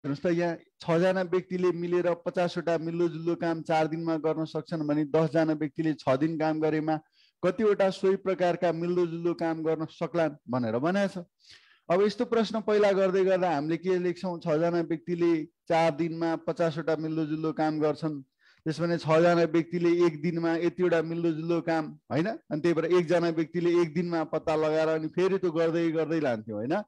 हेर्नुस् त यहाँ 6 जना व्यक्तिले मिलेर 50 वटा मिल्दोजुल्दो काम 4 दिनमा गर्न सक्छन् भने 10 जना व्यक्तिले 6 दिन काम गरेमा कतिवटा सोही प्रकारका मिल्दोजुल्दो काम गर्न सक्लान् भनेर भनेको छ। अब यस्तो प्रश्न पहिला गर्दै गर्दा हामीले के लेख्छौँ, 6 जना व्यक्तिले 4 दिनमा 50 वटा मिल्दोजुल्दो काम गर्छन्, त्यसो भने 6 जना व्यक्तिले 1 दिनमा यतिवटा मिल्दोजुल्दो काम हैन, अनि त्यही भएर 1 जना व्यक्तिले 1 दिनमा पत्ता लगाएर अनि फेरि त्यो गर्दै गर्दै लान्थ्यो हैन।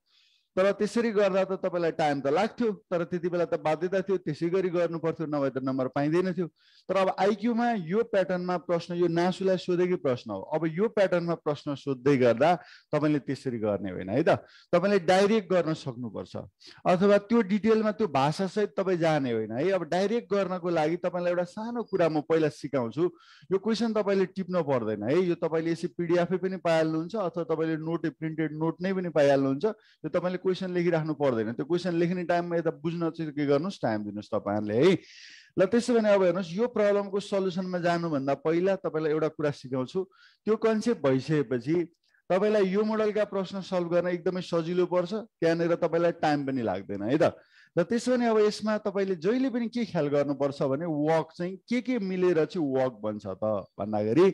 तर त्यसरी गर्दा त तपाईलाई टाइम त लाग्थ्यो, तर त्यति बेला त बाध्यता थियो त्यसै गरी गर्नु पर्थ्यो, नभए त नम्बर पाइँदैन थियो। तर अब आइक्यूमा यो प्याटर्नमा प्रश्न, यो नासुलाई सोधेकै प्रश्न हो। अब यो प्याटर्नमा प्रश्न सोध्दै गर्दा तपाईले त्यसरी गर्ने होइन है त, तपाईले डाइरेक्ट गर्न सक्नुपर्छ, अथवा त्यो डिटेलमा त्यो भाषासहित तपाईँ जाने होइन है। अब डाइरेक्ट गर्नको लागि तपाईलाई एउटा सानो कुरा म पहिला सिकाउँछु। यो क्वेसन तपाईले टिप्न पर्दैन है, यो तपाईले यसै पिडिएफै पनि पाइहाल्नुहुन्छ अथवा तपाईले नोट प्रिन्टेड नोट नै पनि पाइहाल्नुहुन्छ। यो तपाईले क्वेसन लेखिराख्नु पर्दैन, त्यो क्वेसन लेख्ने टाइममा यता बुझ्न चाहिँ के गर्नुहोस्, टाइम दिनुहोस् तपाईहरुले है। ल त्यसो भने अब हेर्नुहोस्, यो प्रब्लमको सल्युसनमा जानुभन्दा पहिला तपाईलाई एउटा कुरा सिकाउँछु। त्यो कन्सेप्ट भइसकेपछि तपाईलाई यो मोडलका प्रश्न सल्भ गर्न एकदमै सजिलो पर्छ, त्यहाँनिर तपाईलाई टाइम पनि लाग्दैन है त। र त्यसो भने अब यसमा तपाईले जहिले पनि के ख्याल गर्नुपर्छ भने वर्क चाहिँ के मिलेर चाहिँ वर्क बन्छ त भन्दाखेरि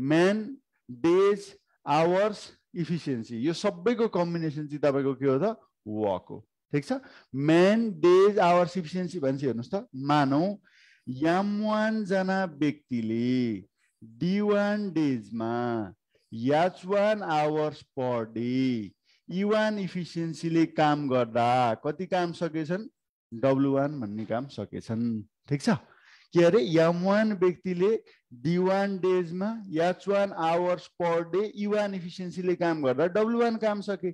म्यान, डेज, आवर्स, इफिसियन्सी, यो सबैको कम्बिनेसन चाहिँ तपाईको के हो त, वर्क हो। ठीक छ, म्यान, डेज, आवर्स, इफिसियन्सी भन्छ। हेर्नुहोस् त, मानौ M1 जना व्यक्तिले D1 डेजमा H1 hours per day E1 इफिसियन्सीले काम गर्दा कति काम सकेछन्, W1 भन्ने काम सकेछन्। ठीक छ, के अरे M1 व्यक्तिले D1 डेजमा H1 hours per day E1 इफिसियन्सीले काम गर्दा W1 काम सके।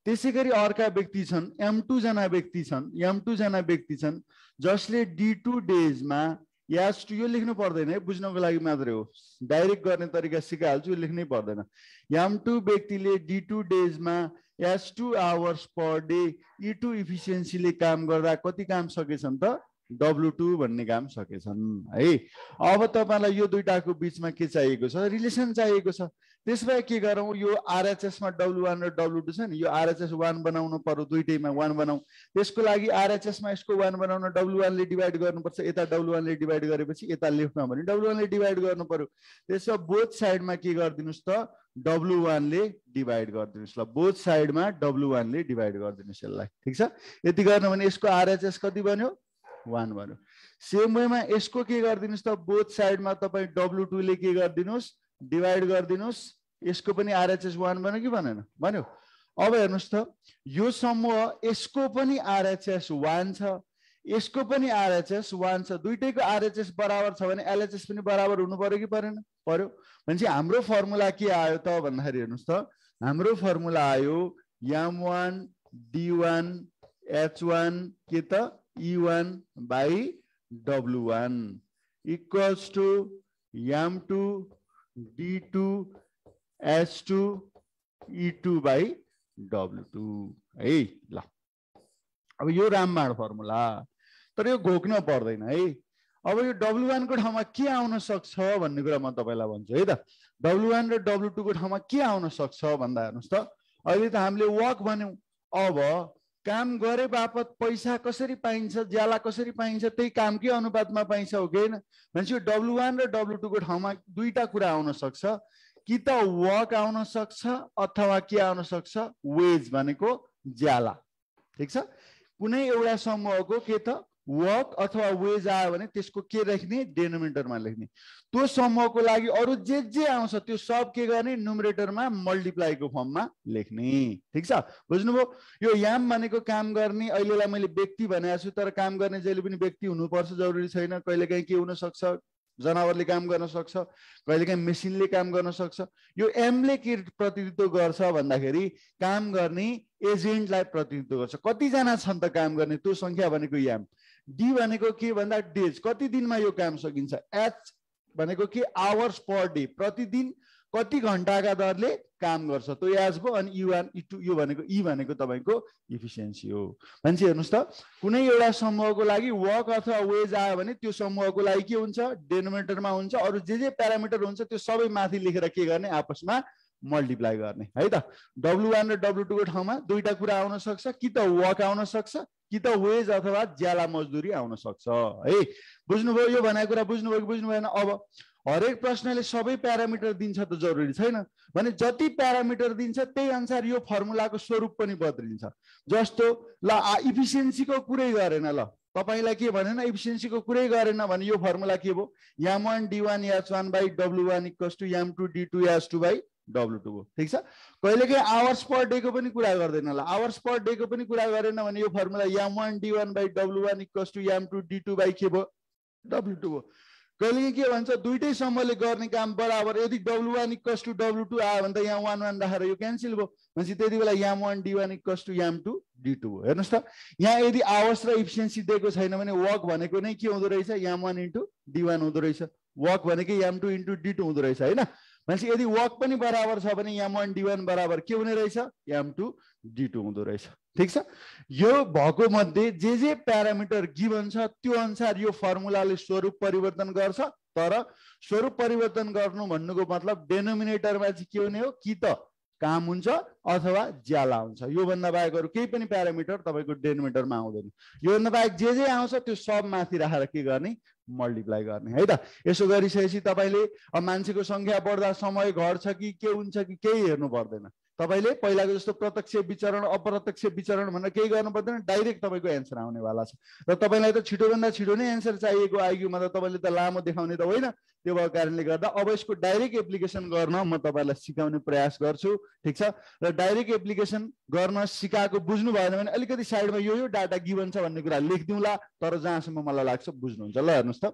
त्यसै गरी अर्का व्यक्ति छन्, M2 जना व्यक्ति छन् जसले D2 डेजमा H2, यो लेख्नु पर्दैन है, बुझ्नको लागि मात्रै हो, डाइरेक्ट गर्ने तरिका सिकाइहाल्छु, यो लेख्नै पर्दैन। M2 व्यक्तिले D2 डेजमा H2 hours per day E2 इफिसियन्सीले काम गर्दा कति काम सकेछन् त, W2 भन्ने काम सकेछन् है। अब तपाईलाई यो दुईटाको बीचमा के चाहिएको छ, रिलेसन चाहिएको छ। त्यसभए के गरौँ, यो RHS मा W1 र W2 छ नि, यो RHS 1 बनाउनु पर्यो, दुईटैमा 1 बनाऊ। त्यसको लागि RHS मा यसको 1 बनाउन W1 ले डिभाइड गर्नुपर्छ, यता W1 ले डिभाइड गरेपछि यता लेफ्टमा भने W1 ले डिभाइड गर्नु पर्यो। त्यसो बोथ साइडमा के गरिदिनुस् त, W1 ले डिभाइड गरिदिनुस्। ल बोथ साइडमा W1 ले डिभाइड गरिदिनुस् यसलाई। ठीक छ, यति गर्नु भने यसको RHS कति बन्यो, 1 बन्यो। सेम वेमा यसको के गरिदिनुस् त, बोथ साइडमा तपाईँ W2 ले के गरिदिनुस्, डिभाइड गरिदिनुस्। यसको पनि RHS 1 बन्यो कि बनेन, बन्यो। अब हेर्नुहोस् त, यो समूह यसको पनि RHS 1 छ, यसको पनि RHS 1 छ, दुईटैको RHS बराबर छ भने LHS पनि बराबर हुनु पर्यो कि परेन, पर्यो। भनेपछि हाम्रो फर्मुला के आयो त भन्दाखेरि हेर्नुहोस् त, हाम्रो फर्मुला आयो M1 D1 H1 के त E1 by W1 equals to M2 D2 H2 E2 by W2 है। ल अब यो रामबाण फर्मुला, तर यो घोक्न पर्दैन है। अब यो W1 को ठाउँमा के आउन सक्छ भन्ने कुरा म तपाईलाई भन्छु है त। W1 र W2 को ठाउँमा के आउन सक्छ भन्दा हेर्नुहोस् त, अहिले त हामीले वर्क भन्यौं, अब काम गरे बापत पैसा कसरी पाइन्छ, ज्याला कसरी पाइन्छ, त्यही कामकै अनुपातमा पाइन्छ हो कि हैन। भनेपछि यो W1 र W2 को ठाउँमा दुईटा कुरा आउन सक्छ, कि त वर्क आउन सक्छ अथवा के आउन सक्छ, वेज भनेको ज्याला। ठीक छ, कुनै एउटा समूहको के त वर्क अथवा वेज आयो भने त्यसको के लेख्ने, डेनोमिनेटरमा लेख्ने। त्यो समूहको लागि अरु जे आउँछ त्यो सब के गर्ने, न्युमरेटरमा मल्टिप्लाईको फर्ममा लेख्ने। ठीक छ, बुझ्नुभयो। यो याम भनेको काम गर्ने, अहिलेलाई मैले व्यक्ति भनेको छु, तर काम गर्ने जहिले पनि व्यक्ति हुनुपर्छ जरुरी छैन। कहिलेकाहीँ के हुन सक्छ, जनावरले काम गर्न सक्छ, कहिलेकाहीँ मेसिनले काम गर्न सक्छ। यो एमले के प्रतिनिधित्व गर्छ भन्दाखेरि काम गर्ने एजेन्टलाई प्रतिनिधित्व गर्छ। कतिजना छन् त काम गर्ने, त्यो संख्या भनेको याम। डी भनेको के भन्दा डेज, कति दिनमा यो काम सकिन्छ। एच भनेको के, आवर्स पर डे, प्रतिदिन कति घण्टाका दरले काम गर्छ, त्यो एच भयो। अनि U1 E2, यो भनेको ई भनेको तपाईको इफिसियन्सी हो। भनेपछि हेर्नुहोस् त, कुनै एउटा समूहको लागि वर्क अथवा वेज आयो भने त्यो समूहको लागि के हुन्छ, डेनोमिनेटरमा हुन्छ। अरु जे प्यारामिटर हुन्छ त्यो सबै माथि लेखेर के गर्ने, आपसमा मल्टिप्लाई गर्ने है त। W1 र W2 को ठाउँमा दुईटा कुरा आउन सक्छ, कि त वर्क आउन सक्छ कि त वेज अथवा ज्याला मजदुरी आउन सक्छ है। बुझ्नुभयो? यो भनेको कुरा बुझ्नुभयो कि बुझ्नु भएन? अब हरेक प्रश्नले सबै प्यारामिटर दिन्छ त जरुरी छैन भने जति प्यारामिटर दिन्छ त्यही अनुसार यो फर्मुलाको स्वरूप पनि बदलिन्छ। जस्तो ल इफिसियन्सीको कुरै गरेन, ल तपाईलाई के भनेन इफिसियन्सीको कुरै गरेन भने यो फर्मुला के भयो? m1 d1 h1 by w1 equals to m2 d2 h2 by w2 हो। ठीक छ। कहिलेकाहीँ आवर्स पर डे को पनि कुरा गर्दैन, ल आवर्स पर डे को पनि कुरा गरेन भने यो formula m1 d1 by w1 equals to m2 d2 by के भयो? w2 हो। कहिले के भन्छ दुईटै समूहले गर्ने काम बराबर, यदि w1 equals to w2 आयो भने त यहाँ 1 1 राखेर यो क्यान्सल भयो भनेपछि त्यति बेला m1 d1 equals to m2 d2 हो। हेर्नुस् त यहाँ यदि आवर्स र इफिसियन्सी दिएको छैन भने वर्क भनेको नै के हुँदो रहेछ? m1 into d1 हुँदो रहेछ। वर्क भनेकै m2 into d2 हुँदो रहेछ हैन। भनेपछि यदि वर्क पनि बराबर छ भने m1 d1 बराबर के हुने रहेछ? m2 d2 हुँदो रहेछ। ठीक छ। यो भएको मध्ये जे प्यारामिटर गिभन छ त्यो अनुसार यो फर्मुलाले स्वरूप परिवर्तन गर्छ। तर स्वरूप परिवर्तन गर्नु भन्नुको मतलब डेनोमिनेटरमा चाहिँ के हुने हो? कि त काम हुन्छ अथवा ज्याला हुन्छ। यो भन्दा बाहेक अरु केही पनि प्यारामिटर तपाईको डेनोमिनेटरमा आउँदैन। यो भन्दा बाहेक जे आउँछ त्यो सब माथि राखेर के गर्ने? मल्टिप्लाई गर्ने है त। यसो गरिसकेपछि तपाईले अब मान्छेको संख्या बढ्दा समय घट्छ कि के हुन्छ कि केही हेर्नु पर्दैन। तपाईले पहिलाको जस्तो प्रत्यक्ष विचरण अप्रत्यक्ष विचरण भनेर केही गर्नु पर्दैन, डाइरेक्ट तपाईको एन्सर आउनेवाला छ। र तपाईलाई त छिटोभन्दा छिटो नै एन्सर चाहिएको आइक्यूमा त तपाईले त लामो देखाउने त होइन। त्यो भएको कारणले गर्दा अब यसको डाइरेक्ट एप्लिकेसन गर्न म तपाईलाई सिकाउने प्रयास गर्छु। ठीक छ। र डाइरेक्ट एप्लिकेसन गर्न सिकाएको बुझ्नु भएन भने अलिकति साइडमा यो डाटा गिभन छ भन्ने कुरा लेखिदिउँला, तर जहाँसम्म मलाई लाग्छ बुझ्नुहुन्छ। ल हेर्नुस् त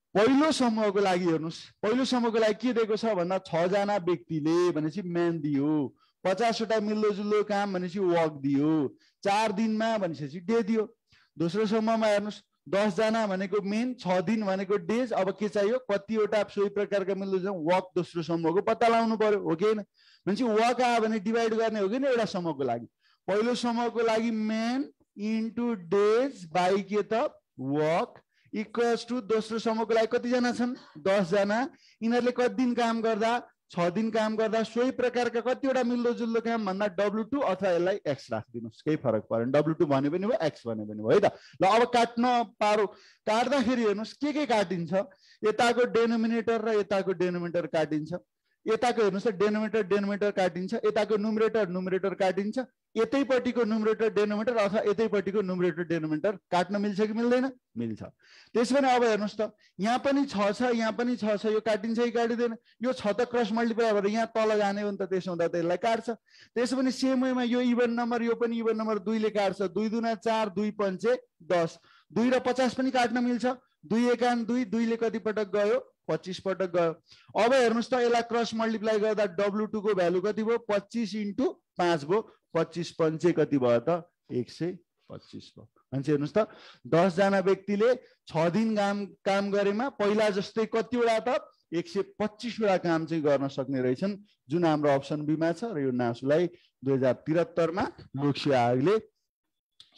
पहिलो समूहको लागि हेर्नुस्, पहिलो समूहको लागि के दिएको छ भन्दा 6 जना व्यक्तिले भनेपछि म्यान दियो, 50 वटा मिल्दोजुल्दो काम भनेपछि वर्क दियो, 4 दिनमा भनेपछि डे दियो। दोस्रो समूहमा हेर्नुस् 10 जना भनेको मेन, 6 दिन भनेको डेज। अब के चाहियो? कतिवटा सोही प्रकारका मिल्दोजुल्दो वर्क दोस्रो समूहको पत्ता लगाउनु पर्यो हो कि हैन? भनेपछि वर्क आयो भने डिभाइड गर्ने हो कि एउटा समूहको लागि। पहिलो समूहको लागि मेन इन्टु डेज बाइ के त वर्क इक्वल्स टु दोस्रो समूहको लागि कति जना छन्? 10 जना। यिनीहरूले कति दिन काम गर्दा? 6 दिन काम गर्दा। सोही प्रकारका कतिवटा मिल्दोजुल्दो काम भन्दा w2 अथवा यसलाई x राखिदिनुस्, केही फरक परेन। w2 भने पनि भयो x भने पनि भयो है त। ल अब काट्न पारो। काट्दाखेरि हेर्नुस् के काटिन्छ? यताको डेनोमिनेटर र यताको डेनोमिनेटर काटिन्छ। यताको हेर्नुस् त डेनोमिनेटर काटिन्छ, यताको न्युमरेटर काटिन्छ। यतैपट्टिको न्युमरेटर डेनोमिनेटर अथवा यतैपट्टिको न्युमरेटर डेनोमिनेटर काट्न मिल्छ कि मिल्दैन? मिल्छ। त्यसैले अब हेर्नुस् त यहाँ पनि 6 छ, यहाँ पनि 6 छ, यो काटिन्छ कि काटिदैन? यो 6 त क्रस मल्टिप्लाई भएर यहाँ तल जाने हो नि त, त्यसो हुँदा त यसलाई काट्छ। त्यसो भने सेम वेमा यो इभन नम्बर यो पनि इभन नम्बर 2 ले काट्छ। 2 दुना 4, 2 पंचे 10, 2 र 50 पनि काट्न मिल्छ। 2 एकान 2, 2 ले कति पटक गयो? 25 पटक गयो। अब हेर्नुस् त यसलाई क्रस मल्टिप्लाई गर्दा w2 को भ्यालु कति भयो? 25 into 5 भयो। 25 पंचे कति भयो त? 125 भयो। मान्छे हेर्नुस् त 10 जना व्यक्तिले 6 दिन काम गरेमा पहिला जस्तै कतिवटा त 125 वटा काम चाहिँ गर्न सक्ने रहेछन्, जुन हाम्रो अप्सन बी मा छ। र यो नासुलाई 2073 मा लोकसेवा आयोगले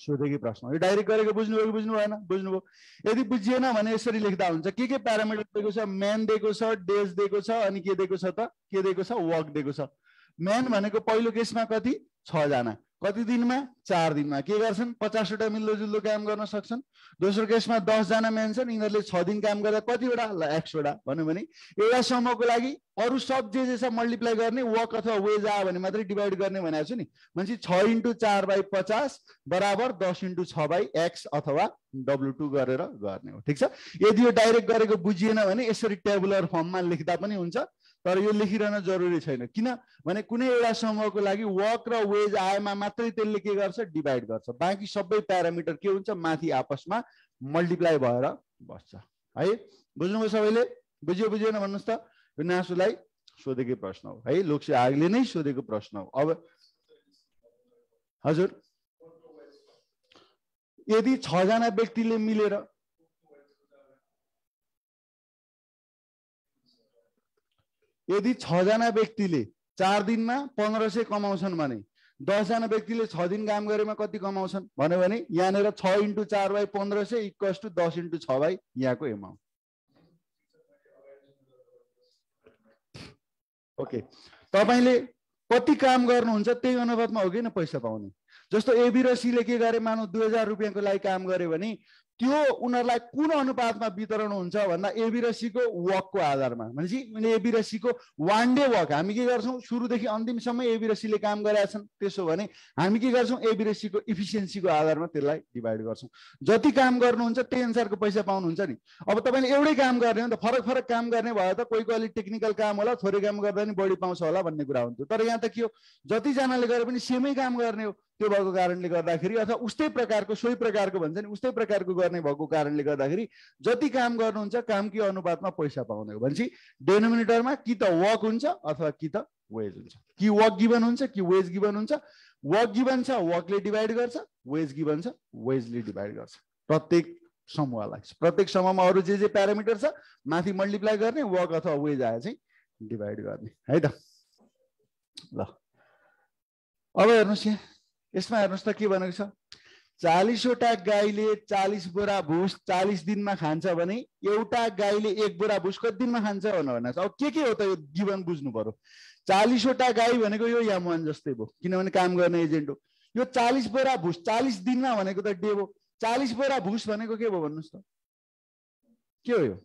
सोधेको प्रश्न। यो डाइरेक्ट गरेको बुझ्नुभयो कि बुझ्नु भएन? बुझ्नुभयो। यदि बुझिएन भने यसरी लेख्दा हुन्छ। के प्यारामिटर दिएको छ? म्यान दिएको छ, डेज दिएको छ, अनि के दिएको छ त? के दिएको छ? वर्क दिएको छ। म्यान भनेको पहिलो केसमा कति? 6 जना। कति दिनमा? 4 दिनमा। के गर्छन्? 50 वटा मिल्दोजुल्दो काम गर्न सक्छन्। दोस्रो केसमा 10 जना म्यान छन्, यिनीहरूले 6 दिन काम गर्दा कतिवटा? ल x वटा। भन्यो भने एउटा समूहको लागि अरु सब जे छ मल्टिप्लाई गर्ने, वर्क अथवा वेज आयो भने मात्रै डिभाइड गर्ने भनेको छु नि। भनेपछि 6 into 4 by 50 बराबर 10 into 6 by x अथवा w2 गरेर गर्ने हो। ठीक छ। यदि यो डाइरेक्ट गरेको बुझिएन भने यसरी टेबुलर फर्ममा लेख्दा पनि हुन्छ, तर यो लेखिरहन जरुरी छैन। किन भने कुनै एउटा समूहको लागि वर्क र वेज आएमा मात्रै त्यसले के गर्छ? डिभाइड गर्छ। बाँकी सबै प्यारामिटर के हुन्छ? माथि आपसमा मल्टिप्लाई भएर बस्छ है। बुझ्नुभयो सबैले? बुझिएन भन्नुस् त? यो नासुलाई सोधेको प्रश्न हो है, लोकसेवा आयोगले नै सोधेको प्रश्न हो। अब हजुर यदि 6 जना व्यक्तिले मिलेर यदि 6 जना व्यक्तिले 4 दिनमा 1500 कमाउँछन् भने 10 जना व्यक्तिले 6 दिन काम गरेमा कति कमाउँछन् भन्यो भने यहाँनेर 6 into 4 by 1500 equals to 10 into 6 by यहाँको एमाउन्ट। ओके, तपाईले कति काम गर्नुहुन्छ त्यही अनुपातमा हो किन पैसा पाउने? जस्तो एबी र सीले के गरे, मानौ 2000 रुपियाँको लागि काम गरे भने त्यो उनीहरूलाई कुन अनुपातमा वितरण हुन्छ भन्दा एबी र सीको वर्कको आधारमा। भनेपछि एबी र सीको वान डे वर्क हामी के गर्छौँ, सुरुदेखि अन्तिमसम्म एबी र सीले काम गरेका छन्, त्यसो भने हामी के गर्छौँ, एबी र सीको इफिसियन्सीको आधारमा त्यसलाई डिभाइड गर्छौँ। जति काम गर्नुहुन्छ त्यही अनुसारको पैसा पाउनुहुन्छ नि। अब तपाईँले एउटै काम गर्ने हो नि त, फरक फरक काम गर्ने भयो त कोही अलिक टेक्निकल काम होला, थोरै काम गर्दा नि बढी पाउँछ होला भन्ने कुरा हुन्थ्यो। तर यहाँ त के हो, जतिजनाले गरे पनि सेमै काम गर्ने हो। त्यो भएको कारणले गर्दाखेरि अथवा उस्तै प्रकारको सोही प्रकारको भन्छ नि, उस्तै प्रकारको गर्ने भएको कारणले गर्दाखेरि जति काम गर्नुहुन्छ कामकै अनुपातमा पैसा पाउने हो। भनेपछि डेनोमिनेटरमा कि त वर्क हुन्छ अथवा कि त वेज हुन्छ। कि वर्क गिभन हुन्छ कि वेज गिभन हुन्छ। वर्क गिभन छ वर्कले डिभाइड गर्छ, वेज गिभन छ वेजले डिभाइड गर्छ। प्रत्येक समूहलाई, प्रत्येक समूहमा अरू जे प्यारामिटर छ माथि मल्टिप्लाई गर्ने, वर्क अथवा वेज आए चाहिँ डिभाइड गर्ने है त। ल अब हेर्नुहोस् यहाँ, यसमा हेर्नुहोस् त के भनेको छ, 40 वटा गाईले 40 बोरा भुस 40 दिनमा खान्छ भने एउटा गाईले 1 बोरा भुस कति दिनमा खान्छ भनेर। अब के हो त यो गिभन बुझ्नु पर्यो। 40 वटा गाई भनेको यो यामुन जस्तै भयो, किनभने काम गर्ने एजेन्ट हो। यो 40 बोरा भुस 40 दिनमा भनेको त डे हो। 40 बोरा भुस भनेको के भयो भन्नुहोस् त, के हो यो,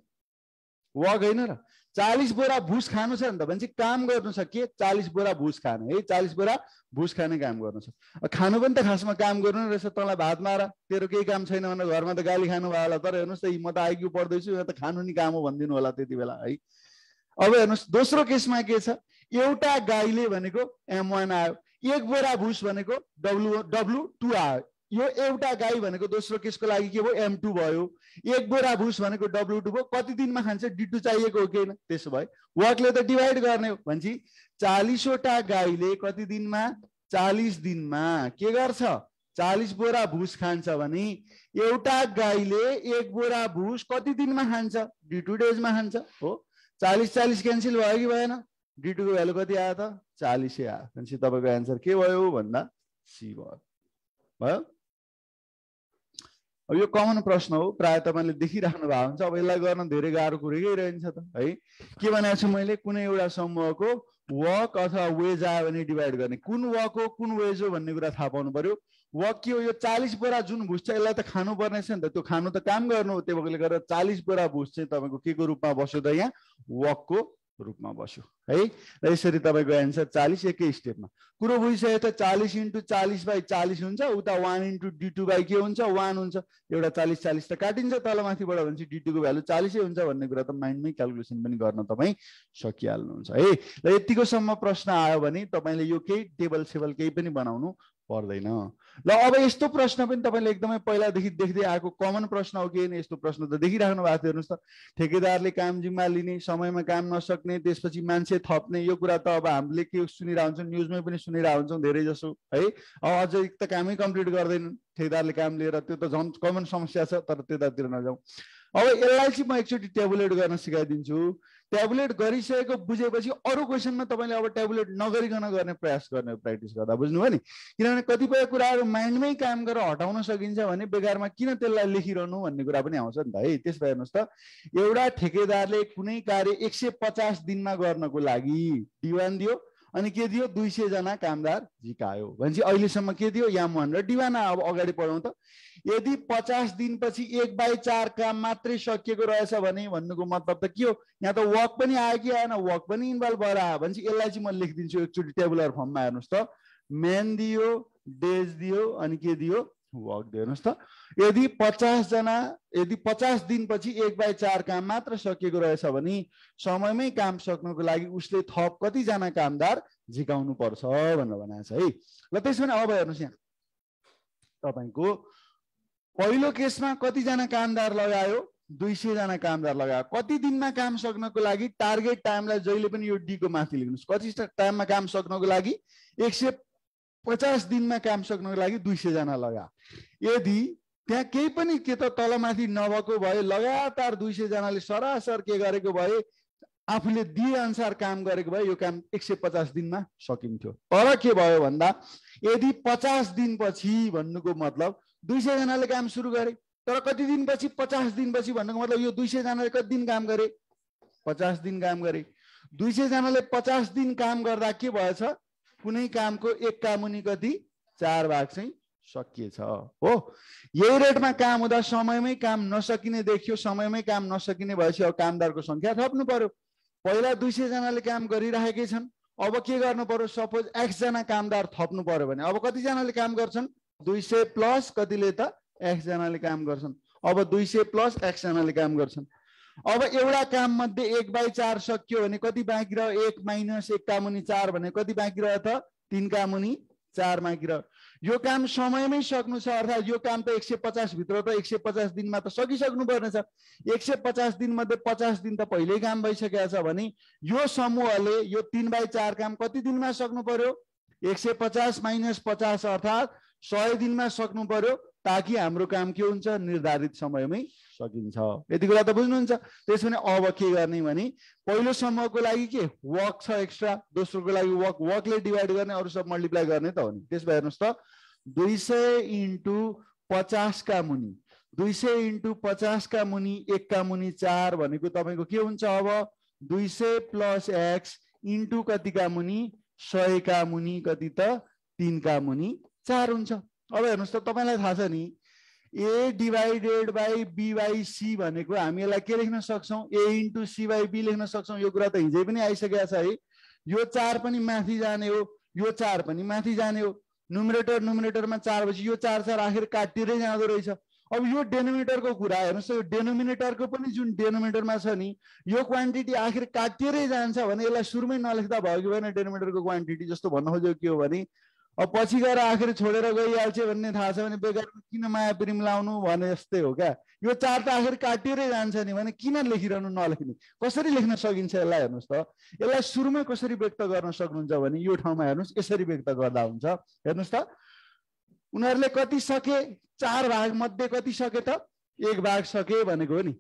वर्क होइन र। 40 बोरा भुस खानु छ नि त, भनेपछि काम गर्नु छ के, 40 बोरा भुस खाने है, 40 बोरा भुस खाने काम गर्नु छ। खानु पनि त खासमा काम गर्नु रहेछ, तँलाई भात मार तेरो केही काम छैन भनेर घरमा त गाली खानु भयो होला, तर हेर्नुहोस् त म त आइक्यू पढ्दैछु, यहाँ त खानु नि काम हो भनिदिनु होला त्यति बेला है। अब हेर्नुहोस् दोस्रो केसमा के छ, एउटा गाईले भनेको M1 आयो, 1 बोरा भुस भनेको W2 आयो। यो एउटा गाई भनेको दोस्रो केसको लागि के भयो, M2 भयो। 1 बोरा भुस भनेको W2 भयो। कति दिनमा खान्छ, D2 चाहिएको हो कि होइन, त्यसो भए वर्कले त डिभाइड गर्ने हो। भनेपछि 40 वटा गाईले कति दिनमा, 40 दिनमा के गर्छ, 40 बोरा भुस खान्छ भने एउटा गाईले 1 बोरा भुस कति दिनमा खान्छ, D2 डेजमा खान्छ हो। 40 क्यान्सल भयो कि भएन, D2 को भ्यालु कति आयो त, 40 आयो। भनेपछि तपाईँको एन्सर के भयो भन्दा सी भयो। अब यो कमन प्रश्न हो, प्राय तपाईँले देखिराख्नु भएको हुन्छ। अब यसलाई गर्न धेरै गाह्रो कुरै रहन्छ त है। के भनेको छु मैले, कुनै एउटा समूहको वर्क अथवा वेज आयो भने डिभाइड गर्ने। कुन वर्क हो कुन वेज हो भन्ने कुरा थाहा पाउनु पर्यो। वर्क के हो, यो 40 बोरा जुन भुस छ यसलाई त खानु पर्ने छ नि त, त्यो खानु त काम गर्नु हो। त्यो भएकोले गर्दा 40 बोरा भुस चाहिँ तपाईँको के को रूपमा बस्यो त, यहाँ वर्कको रूपमा बस्यो है। र यसरी तपाईँको एन्सर 40 एकै स्टेपमा। कुरो बुझिसक्यो त, 40 × 40/40 हुन्छ, उता 1 × D2 के हुन्छ, 1 हुन्छ। एउटा 40 त काटिन्छ तल माथिबाट, भनेपछि D2 को भ्यालु 40 हुन्छ भन्ने कुरा त माइन्डमै क्यालकुलेसन पनि गर्न तपाईँ सकिहाल्नुहुन्छ है। र यतिकोसम्म प्रश्न आयो भने तपाईँले यो केही टेबल सेबल केही पनि बनाउनु पर्दैन। ल अब यस्तो प्रश्न पनि तपाईँले एकदमै पहिलादेखि देख्दै आएको कमन प्रश्न हो कि होइन, यस्तो प्रश्न त देखिराख्नु भएको थियो। हेर्नुहोस् त, ठेकेदारले काम जिम्मा लिने, समयमा काम नसक्ने, त्यसपछि मान्छे थप्ने, यो कुरा त अब हामीले के सुनिरहेको हुन्छौँ, न्युजमै पनि सुनिरहेको हुन्छौँ धेरै जसो है। अब अझै त कामै कम्प्लिट गर्दैनन् ठेकेदारले काम लिएर, त्यो त झन् कमन समस्या छ, तर त्यतातिर नजाउँ। अब यसलाई चाहिँ म एकचोटि ट्याबुलेट गर्न सिकाइदिन्छु। ट्याबुलेट गरिसकेको बुझेपछि अरू क्वेसनमा तपाईँले अब ट्याबुलेट नगरिकन गर्ने प्रयास गर्ने, प्र्याक्टिस गर्दा बुझ्नुभयो नि। किनभने कतिपय कुराहरू माइन्डमै काम गरेर हटाउन सकिन्छ भने बेकारमा किन त्यसलाई लेखिरहनु भन्ने कुरा पनि आउँछ नि त है। त्यसो भए हेर्नुहोस् त, एउटा ठेकेदारले कुनै कार्य 150 दिनमा गर्नको लागि D1 दियो, अनि के दियो, 200 जना कामदार झिकायो। भनेपछि अहिलेसम्म के दियो, याम1 र D1। अब अगाडि बढाउँ त, यदि 50 दिनपछि 1/4 काम मात्रै सकिएको रहेछ भने भन्नुको मतलब त के हो, यहाँ त वर्क पनि आयो कि आएन, वर्क पनि इन्भल्भ भएर आयो। भनेपछि यसलाई चाहिँ म लेखिदिन्छु एकचोटि टेबुलर फर्ममा। हेर्नुहोस् त, मेन दियो, डेज दियो, अनि के दियो, वर्क दियो। हेर्नुहोस् त, यदि 50 दिनपछि 1/4 काम मात्र सकिएको रहेछ भने समयमै काम सक्नुको लागि उसले थप कतिजना कामदार झिकाउनु पर्छ भनेर भनेको छ है। ल त्यसो भने अब हेर्नुहोस् यहाँ, तपाईँको पहिलो केसमा कतिजना कामदार लगायो, 200 जना कामदार लगायो। कति दिनमा काम सक्नको लागि, टार्गेट टाइमलाई जहिले पनि यो डी को माथि लेख्नुहोस्। कति टाइममा काम सक्नको लागि, 150 दिनमा काम सक्नको लागि 200 जना लगायो। यदि त्यहाँ केही पनि के त तलमाथि नभएको भए, लगातार 200 जनाले सरासर के गरेको भए, आफूले दिए अनुसार काम गरेको भए यो काम 150 दिनमा सकिन्थ्यो। तर के भयो भन्दा, यदि 50 दिनपछि भन्नुको मतलब 200 जनाले काम सुरु गरे, तर कति दिनपछि, 50 दिनपछि भन्नुको मतलब यो 200 जनाले कति दिन काम गरे, 50 दिन काम गरे। 200 जनाले 50 दिन काम गर्दा के भएछ, कुनै कामको एक काम मुनि कति, 4 भाग चाहिँ सकिएछ हो। यही रेटमा काम हुँदा समयमै काम नसकिने देखियो, समयमै काम नसकिने भएपछि अब कामदारको संख्या थप्नु पर्यो। पहिला 200 जनाले काम गरिरहेकै छन्, अब के गर्नु पर्यो, सपोज x जना कामदार थप्नु पर्यो भने अब कति जनाले काम गर्छन्, 200 प्लस कतिले त x जनाले काम गर्छन्। अब 200 प्लस x जनाले काम गर्छन्। अब एउटा काम मध्ये 1/4 सकियो भने कति बाँकी रह्यो, 1 माइनस 1 का मुनि 4 भने कति बाँकी रह्यो त, 3 का मुनि 4 बाँकी रह्यो। यो काम समयमै सक्नु छ, अर्थात् यो काम त 150 भित्र त 150 दिनमा त सकिसक्नु पर्नेछ। 150 दिन मध्ये 50 दिन त पहिल्यै काम भइसकेको छ भने यो समूहले यो 3/4 काम कति दिनमा सक्नु पर्यो, 150 माइनस 50 अर्थात् 100 दिनमा सक्नु पर्यो, ताकि हाम्रो काम के हुन्छ, निर्धारित समयमै सकिन्छ। यति कुरा त बुझ्नुहुन्छ। त्यसैले अब के गर्ने भने पहिलो समूहको लागि के वर्क छ एक्स्ट्रा, दोस्रोको लागि वर्क, वर्कले डिभाइड गर्ने, अरु सब मल्टिप्लाई गर्ने त हो नि। त्यसो भए हेर्नुस् त 200 × 50 का मुनि 200 × 50 का मुनि 1 का मुनि 4 भनेको तपाईको के हुन्छ, अब 200 प्लस x इन्टु कति का मुनि 100 का मुनि कति त 3 का मुनि 4 हुन्छ। अब हेर्नुस् त तपाईलाई थाहा छ नि a divided by b by c भनेको हामी यसलाई के लेख्न सक्छौं, a into c by b लेख्न सक्छौं। यो कुरा त हिजै पनि आइसकेको छ है। यो 4 पनि माथि जाने हो, यो 4 पनि माथि जाने हो। न्युमरेटर न्युमरेटरमा 4 बजी यो 4 4 आखिर काटिरै जाँदो रहेछ। अब यो डेनोमिनेटरको कुरा हेर्नुस्, यो डेनोमिनेटरको पनि जुन डेनोमिनेटरमा छ नि यो क्वान्टिटी आखिर काटिरै जान्छ भने यसलाई सुरुमै नलेख्दा भयो कि भएन। डेनोमिनेटरको क्वान्टिटी जस्तो भन्न खोजेको के हो भने अब पछि गएर आखिर छोडेर गइहाल्छ भन्ने थाहा छ भने बेकार किन माया प्रेम लाउनु भने जस्तै हो क्या। यो 4 त आखिर काटिरै जान्छ नि भने किन लेखिरहनु नलेख्ने, कसरी लेख्न सकिन्छ यसलाई हेर्नुस् त। यसलाई सुरुमै कसरी व्यक्त गर्न सक्नुहुन्छ भने यो ठाउँमा हेर्नुस् यसरी व्यक्त गर्दा हुन्छ। हेर्नुस् त उनीहरूले कति सके, 4 भाग मध्ये कति सके त, 1 भाग सके भनेको हो नि।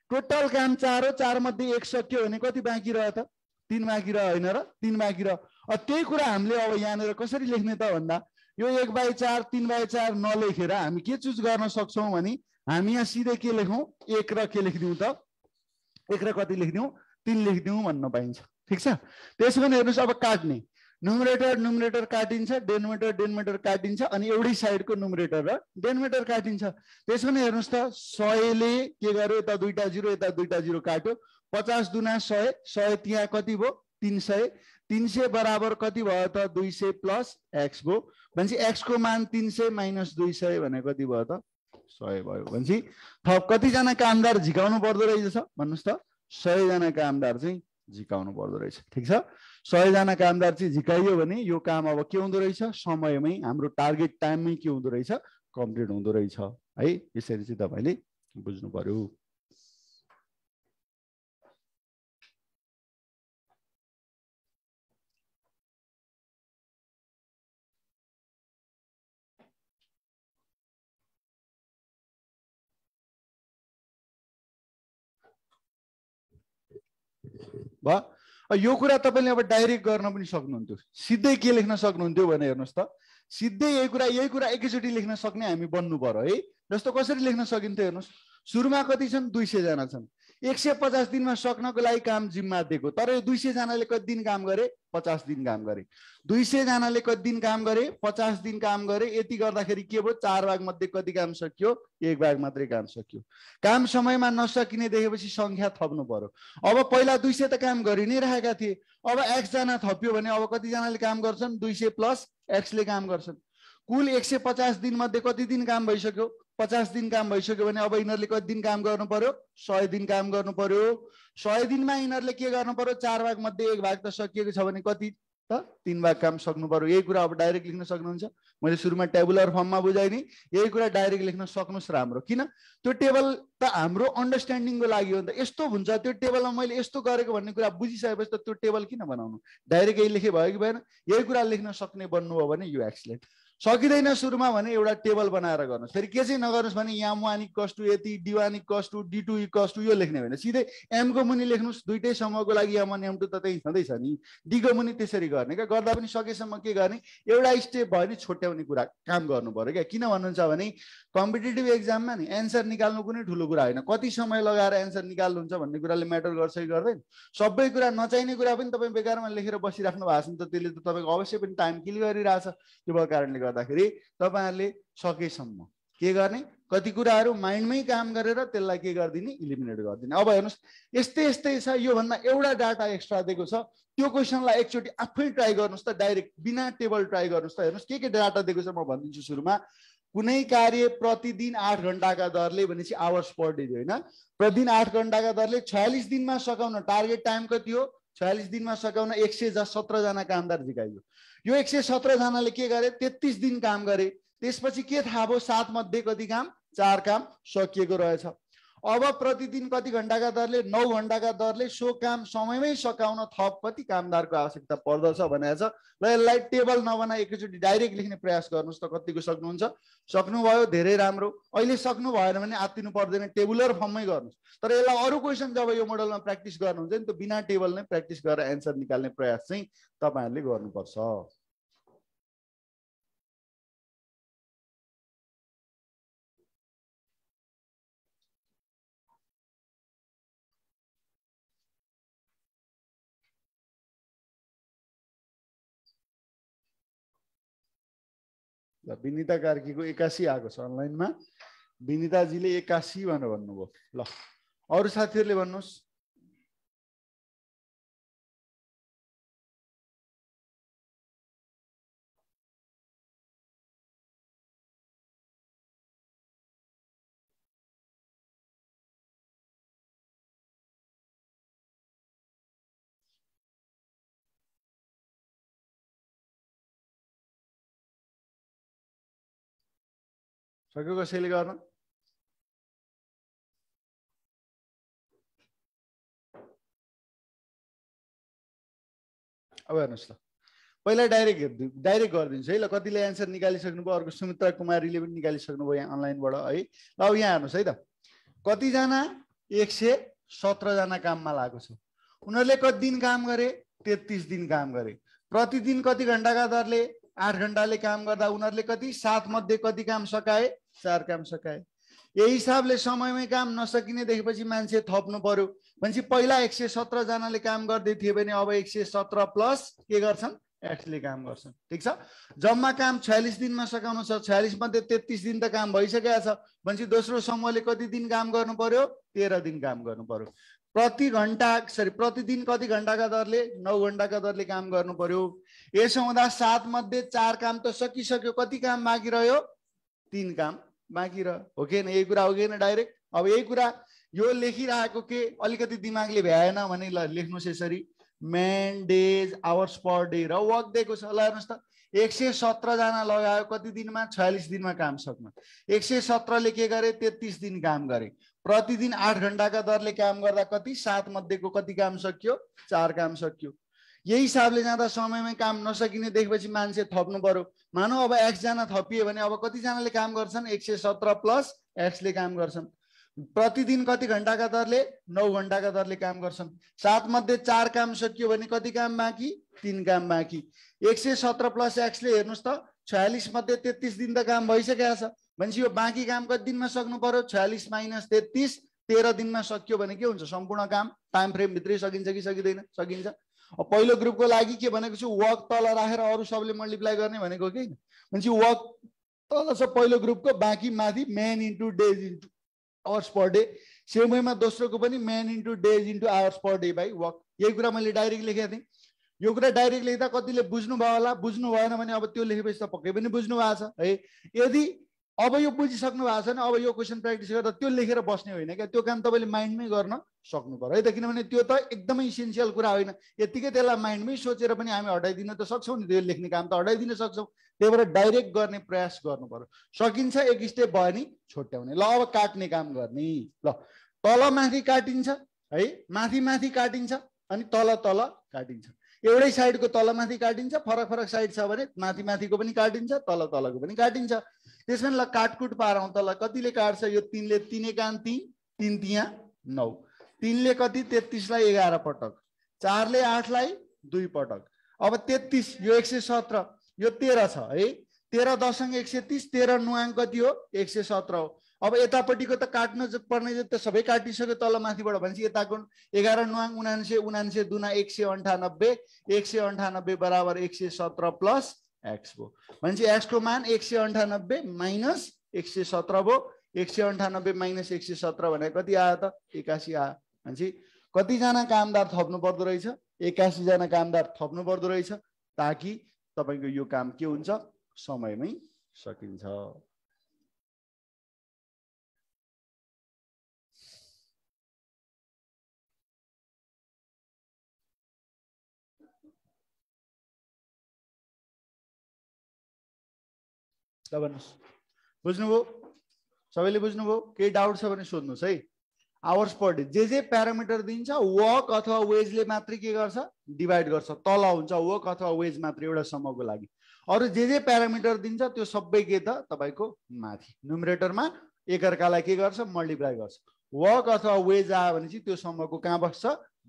टोटल काम 4 हो, 4 मध्ये 1 सक्यो भने कति बाँकी रह्यो त, 3 बाँकी रह्यो होइन र, 3 बाँकी रह्यो। त्यही कुरा हामीले अब यहाँनिर कसरी लेख्ने त भन्दा यो 1/4 3/4 नलेखेर हामी के चुज गर्न सक्छौं भने हामी यहाँ सिधै के लेखौं, 1 र के लेखिदिउँ त, 1 र कति लेखिदिउँ, 3 लेखिदिउँ भन्न पाइन्छ। ठिक छ। त्यसो भने हेर्नुस् अब काट्ने, न्युमरेटर न्युमरेटर काटिन्छ, डेनोमिनेटर डेनोमिनेटर काटिन्छ, अनि एउटै साइडको न्युमरेटर र डेनोमिनेटर काटिन्छ। त्यसो भने हेर्नुस् त 100 ले के गर्यो, यता दुईटा 0 यता दुईटा 0 काट्यो, 50 दुना 100, 100 त्यहाँ कति भयो 300, 300 बराबर कति भयो त 200 प्लस x भयो। भनेपछि x को मान 300 माइनस 200 भने कति भयो त 100 भयो। भनेपछि थप कति जना कामदार झिकाउनु पर्दो रहेछ भन्नुस् त, 100 जना कामदार चाहिँ झिकाउनु पर्दो रहेछ। ठिक छ। 100 जना कामदार चाहिँ झिकाइयो भने यो काम अब के हुँदो रहेछ, समयमै हाम्रो टार्गेट टाइममै के हुँदो रहेछ, कम्प्लिट हुँदो रहेछ है। यसरी चाहिँ तपाईले बुझ्नु पर्यो। यो कुरा तपाईले अब डाइरेक्ट गर्न पनि सक्नुहुन्थ्यो, सिधै के लेख्न सक्नुहुन्थ्यो भने हेर्नुस् त, सिधै यही कुरा एकैचोटी लेख्न सक्ने हामी बन्नु पर्यो है। जस्तो कसरी लेख्न सकिन्थ्यो हेर्नुस्, सुरुमा कति छन्, 200 जना छन्, 150 दिनमा सक्नको लागि काम जिम्मा दिएको, तर यो 200 जनाले कति दिन काम गरे, 50 दिन काम गरे। 200 जनाले कति दिन काम गरे, 50 दिन काम गरे। यति गर्दाखेरि के भयो, 4 भाग मध्ये कति काम सकियो, 1 भाग मात्रै काम सकियो। काम समयमा नसकिने देखेपछि संख्या थप्नु पर्यो। अब पहिला 200 त काम गरि नै रहेका थिए, अब x जना थप्यो भने अब कति जनाले काम गर्छन्, 200 प्लस x ले काम गर्छन्। कुल 150 दिन मध्ये कति दिन काम भइसक्यो, 50 दिन काम भइसक्यो भने अब यिनीहरूले कति दिन काम गर्नु पर्यो, 100 दिन काम गर्नु पर्यो। 100 दिनमा यिनीहरूले के गर्नु पर्यो, 4 भाग मध्ये 1 भाग त सकिएको छ भने कति त 3 भाग काम सक्नु पर्यो। यही कुरा अब डाइरेक्ट लेख्न सक्नुहुन्छ। मैले सुरुमा टेबुलर फर्ममा बुझाइदिएँ, यही कुरा डाइरेक्ट लेख्न सक्नुस् राम्रो। किन, त्यो टेबल त हाम्रो अन्डरस्ट्यान्डिङको लागि हो नि त। यस्तो हुन्छ त्यो टेबलमा मैले यस्तो गरेको भन्ने कुरा बुझिसकेपछि त त्यो टेबल किन बनाउनु, डाइरेक्ट यही लेखे भयो कि भएन। यही कुरा लेख्न सक्ने बन्नुभयो भने यो एक्सलेन्ट। सकिँदैन सुरुमा भने एउटा टेबल बनाएर गर्नुहोस्। फेरि के चाहिँ नगर्नुहोस् भने यहाँ m1 इक्वल्स टु यति, d1 equals to d2 equals to यो लेख्ने होइन, सिधै m को मुनि लेख्नुहोस्। दुईटै समूहको लागि m1 m2 त त्यही छँदैछ नि, d को मुनि त्यसरी गर्ने क्या। गर्दा पनि सकेसम्म के गर्ने, एउटा स्टेप भयो नि छुट्याउने कुरा काम गर्नु पर्यो क्या। किन भन्नुहुन्छ भने कम्पिटिटिभ एक्जाममा नि एन्सर निकाल्नु कुनै ठुलो कुरा होइन, कति समय लगाएर एन्सर निकाल्नुहुन्छ भन्ने कुराले म्याटर गर्छ कि गर्दैन। सबै कुरा नचाहिने कुरा पनि तपाईँ बेकारमा लेखेर बसिराख्नु भएको छ नि त, त्यसले त तपाईँको अवश्य पनि टाइम किल गरिरहेछ। त्यो भएको कारणले गर्दाखेरि तपाईहरुले सकेसम्म के गर्ने कति कुराहरु माइन्डमै काम गरेर त्यसलाई के गर्दिने इलिमिनेट गर्दिने। अब हेर्नुस् यस्तै यस्तै छ, यो भन्दा एउटा डाटा एक्स्ट्रा दिएको छ, त्यो क्वेशनलाई एकचोटी आफै ट्राई गर्नुस् त, डाइरेक्ट बिना टेबल ट्राई गर्नुस् त। हेर्नुस् के डाटा दिएको छ म भनिदिन्छु सुरुमा। कुनै कार्य प्रतिदिन 8 घण्टाका दरले भनेपछि आवर्स पर डे हैन, प्रतिदिन 8 घण्टाका दरले 46 दिनमा सकाउन टार्गेट टाइम कति हो 46 दिनमा सकाउन 117 जना कामदार झिकाइयो। यो 117 जनाले के गरे 33 दिन काम गरे। त्यसपछि के थाहा भयो 7 मध्ये कति काम 4 काम सकिएको रहेछ। अब प्रतिदिन कति घण्टाका दरले 9 घण्टाका दरले सो काम समयमै सकाउन थप कति कामदारको आवश्यकता पर्दछ भनेको छ। ल यसलाई टेबल नबनाई एकैचोटी डाइरेक्ट लेख्ने प्रयास गर्नुस् त कतिको सक्नुहुन्छ। सक्नुभयो धेरै राम्रो। अहिले सक्नु भएन भने आत्तिनु पर्दैन, टेबुलर फर्ममै गर्नुस्। तर यसलाई अरु क्वेशन जब यो मोडलमा प्र्याक्टिस गर्नुहुन्छ नि त बिना टेबल नै प्र्याक्टिस गरेर एन्सर निकाल्ने प्रयास चाहिँ तपाईहरुले गर्नुपर्छ। ल विनिता कार्कीको 81 आएको छ अनलाइनमा। विनिताजीले 81 भनेर भन्नुभयो। ल अरु साथीहरुले भन्नुस्। सक्यो कसैले गर्न? अब हेर्नुस् ल पहिला डाइरेक्ट गरिदिन्छु है। ल कतिले एन्सर निकालिसक्नुभयो। अर्को सुमित्रा कुमारीले पनि निकालिसक्नुभयो यहाँ अनलाइनबाट है। ल अब यहाँ हेर्नुस् है त कति जना 117 जना काममा लागेको छ। उनीहरुले कति दिन काम गरे 33 दिन काम गरे। प्रतिदिन कति घण्टाका दरले 8 घण्टाले काम गर्दा उनीहरुले कति 7 मध्ये कति काम सकाए 4 काम सकाए। यही हिसाबले समयमै काम नसकिने देखेपछि मान्छे थप्नु पर्यो भनेपछि पहिला 117 जनाले काम गर्दै थिए भने अब 117 प्लस के गर्छन् एक्स ले काम गर्छन्। ठीक छ। जम्मा काम 46 दिनमा सकाउनु छ। 46 मध्ये 33 दिन त काम भइसकेको छ भनेपछि दोस्रो समूहले कति दिन काम गर्नु पर्यो 13 दिन काम गर्नु पर्यो। प्रतिदिन कति घण्टाका दरले 9 घण्टाका दरले काम गर्नु पर्यो। यसो हुँदा 7 मध्ये 4 काम त सकिसक्यो। कति काम बाँकी रह्यो 3 काम बाँकी रह्यो। हो कि हैन? यही कुरा हो कि हैन? डाइरेक्ट अब यही कुरा यो लेखिरहेको के अलिकति दिमागले भ्याएन भने ल लेख्नुस् यसरी मैन डेज आवर्स पर डे र वर्क दिएको छ। ल हेर्नुस् त 117 जना लगायो कति दिनमा 46 दिनमा काम सक्न। 117 ले के गरे 33 दिन काम गरे। प्रतिदिन 8 घण्टाका दरले काम गर्दा कति 7 मध्येको कति काम सकियो 4 काम सकियो। यही हिसाबले जाँदा समयमै काम नसकिने देखेपछि मान्छे थप्नु पर्यो। मानौ अब x जना थपिए भने अब कति जनाले काम गर्छन् 117 प्लस x ले काम गर्छन्। प्रतिदिन कति घण्टाका दरले 9 घण्टाका दरले काम गर्छन्। 7 मध्ये 4 काम सकियो भने कति काम बाँकी 3 काम बाँकी। 117 प्लस x ले हेर्नुस् त 46 मध्ये 33 दिन त काम भइसकेको छ भनेपछि यो बाँकी काम कति दिनमा सक्नु पर्यो 46 माइनस 33 13 दिनमा सकियो भने के हुन्छ सम्पूर्ण काम टाइम फ्रेम भित्रै सकिन्छ कि सकिदैन? सकिन्छ। अब पहिलो ग्रुपको लागि के भनेको छु वर्क तल राखेर अरु सबले मल्टिप्लाई गर्ने भनेको के भनेपछि वर्क तल छ पहिलो ग्रुपको बाँकी माथि man into days into hours per day. सेमैमा दोस्रोको पनि man into days into hours per day by work. यही कुरा मैले डाइरेक्ट लेखेको थिएँ। यो कुरा डाइरेक्ट लेख्दा कतिले बुझ्नु भयो होला। बुझ्नु भएन भने अब त्यो लेखेपछि त पक्कै पनि बुझ्नु भएको छ है। यदि अब यो बुझिसक्नु भएको छैन अब यो क्वेशन प्र्याक्टिस गर्दा त्यो लेखेर बस्ने होइन क्या। त्यो काम तपाईँले माइन्डमै गर्न सक्नु पर्यो है त। किनभने त्यो त एकदमै इसेन्सियल कुरा होइन। यतिकै त्यसलाई माइन्डमै सोचेर पनि हामी हटाइदिन त सक्छौँ नि। त्यो लेख्ने काम त हटाइदिन सक्छौँ। त्यही भएर डाइरेक्ट गर्ने प्रयास गर्नु पर्यो। सकिन्छ एक स्टेप भयो नि छोट्याउने। ल अब काट्ने काम गर्ने। ल तल माथि काटिन्छ है, माथि माथि काटिन्छ अनि तल तल काटिन्छ। एउटै साइडको तल माथि काटिन्छ, फरक फरक साइड छ भने माथि माथिको पनि काटिन्छ तल तलको पनि काटिन्छ। त्यसमा ल काटकुट पारौँ त। ल कतिले काट्छ यो 3 ले 3 एकान 3 3 तिया 9 3 ले कति 33 लाई 11 पटक 4 ले 8 लाई 2 पटक। अब 33 यो 117 यो 13 छ है। 13 दशङ 130 13 नुआङ कति हो 117 हो। अब यतापट्टिको त काट्न पर्ने त सबै काटिसक्यो तल माथिबाट भनेपछि यताको 11 नुआङ 99 99 दुना 198 198 बराबर 117 प्लस एक्स भयो। भनेपछि एक्स को मान 198 माइनस 117 भयो। 198 माइनस 117 भने कति आयो त? 81 आयो। भनेपछि कतिजना कामदार थप्नु पर्दो रहेछ? 81 जना कामदार थप्नु पर्दो रहेछ, ताकि तपाईको यो काम के हुन्छ? समयमै सकिन्छ। ल भन्नुस्, बुझ्नुभयो? सबैले बुझ्नुभयो? केही डाउट छ भने सोध्नुस् है। आवर्स पर डे जे प्यारामिटर दिन्छ वर्क अथवा वेजले मात्रै के गर्छ? डिभाइड गर्छ। तल हुन्छ वर्क अथवा वेज मात्र एउटा समूहको लागि। अरु जे प्यारामिटर दिन्छ त्यो सबै के त? तपाईको माथि न्युमरेटरमा एकअर्कालाई के गर्छ? मल्टिप्लाई गर्छ। वर्क अथवा वेज आयो भने चाहिँ त्यो समूहको कहाँ बस्छ?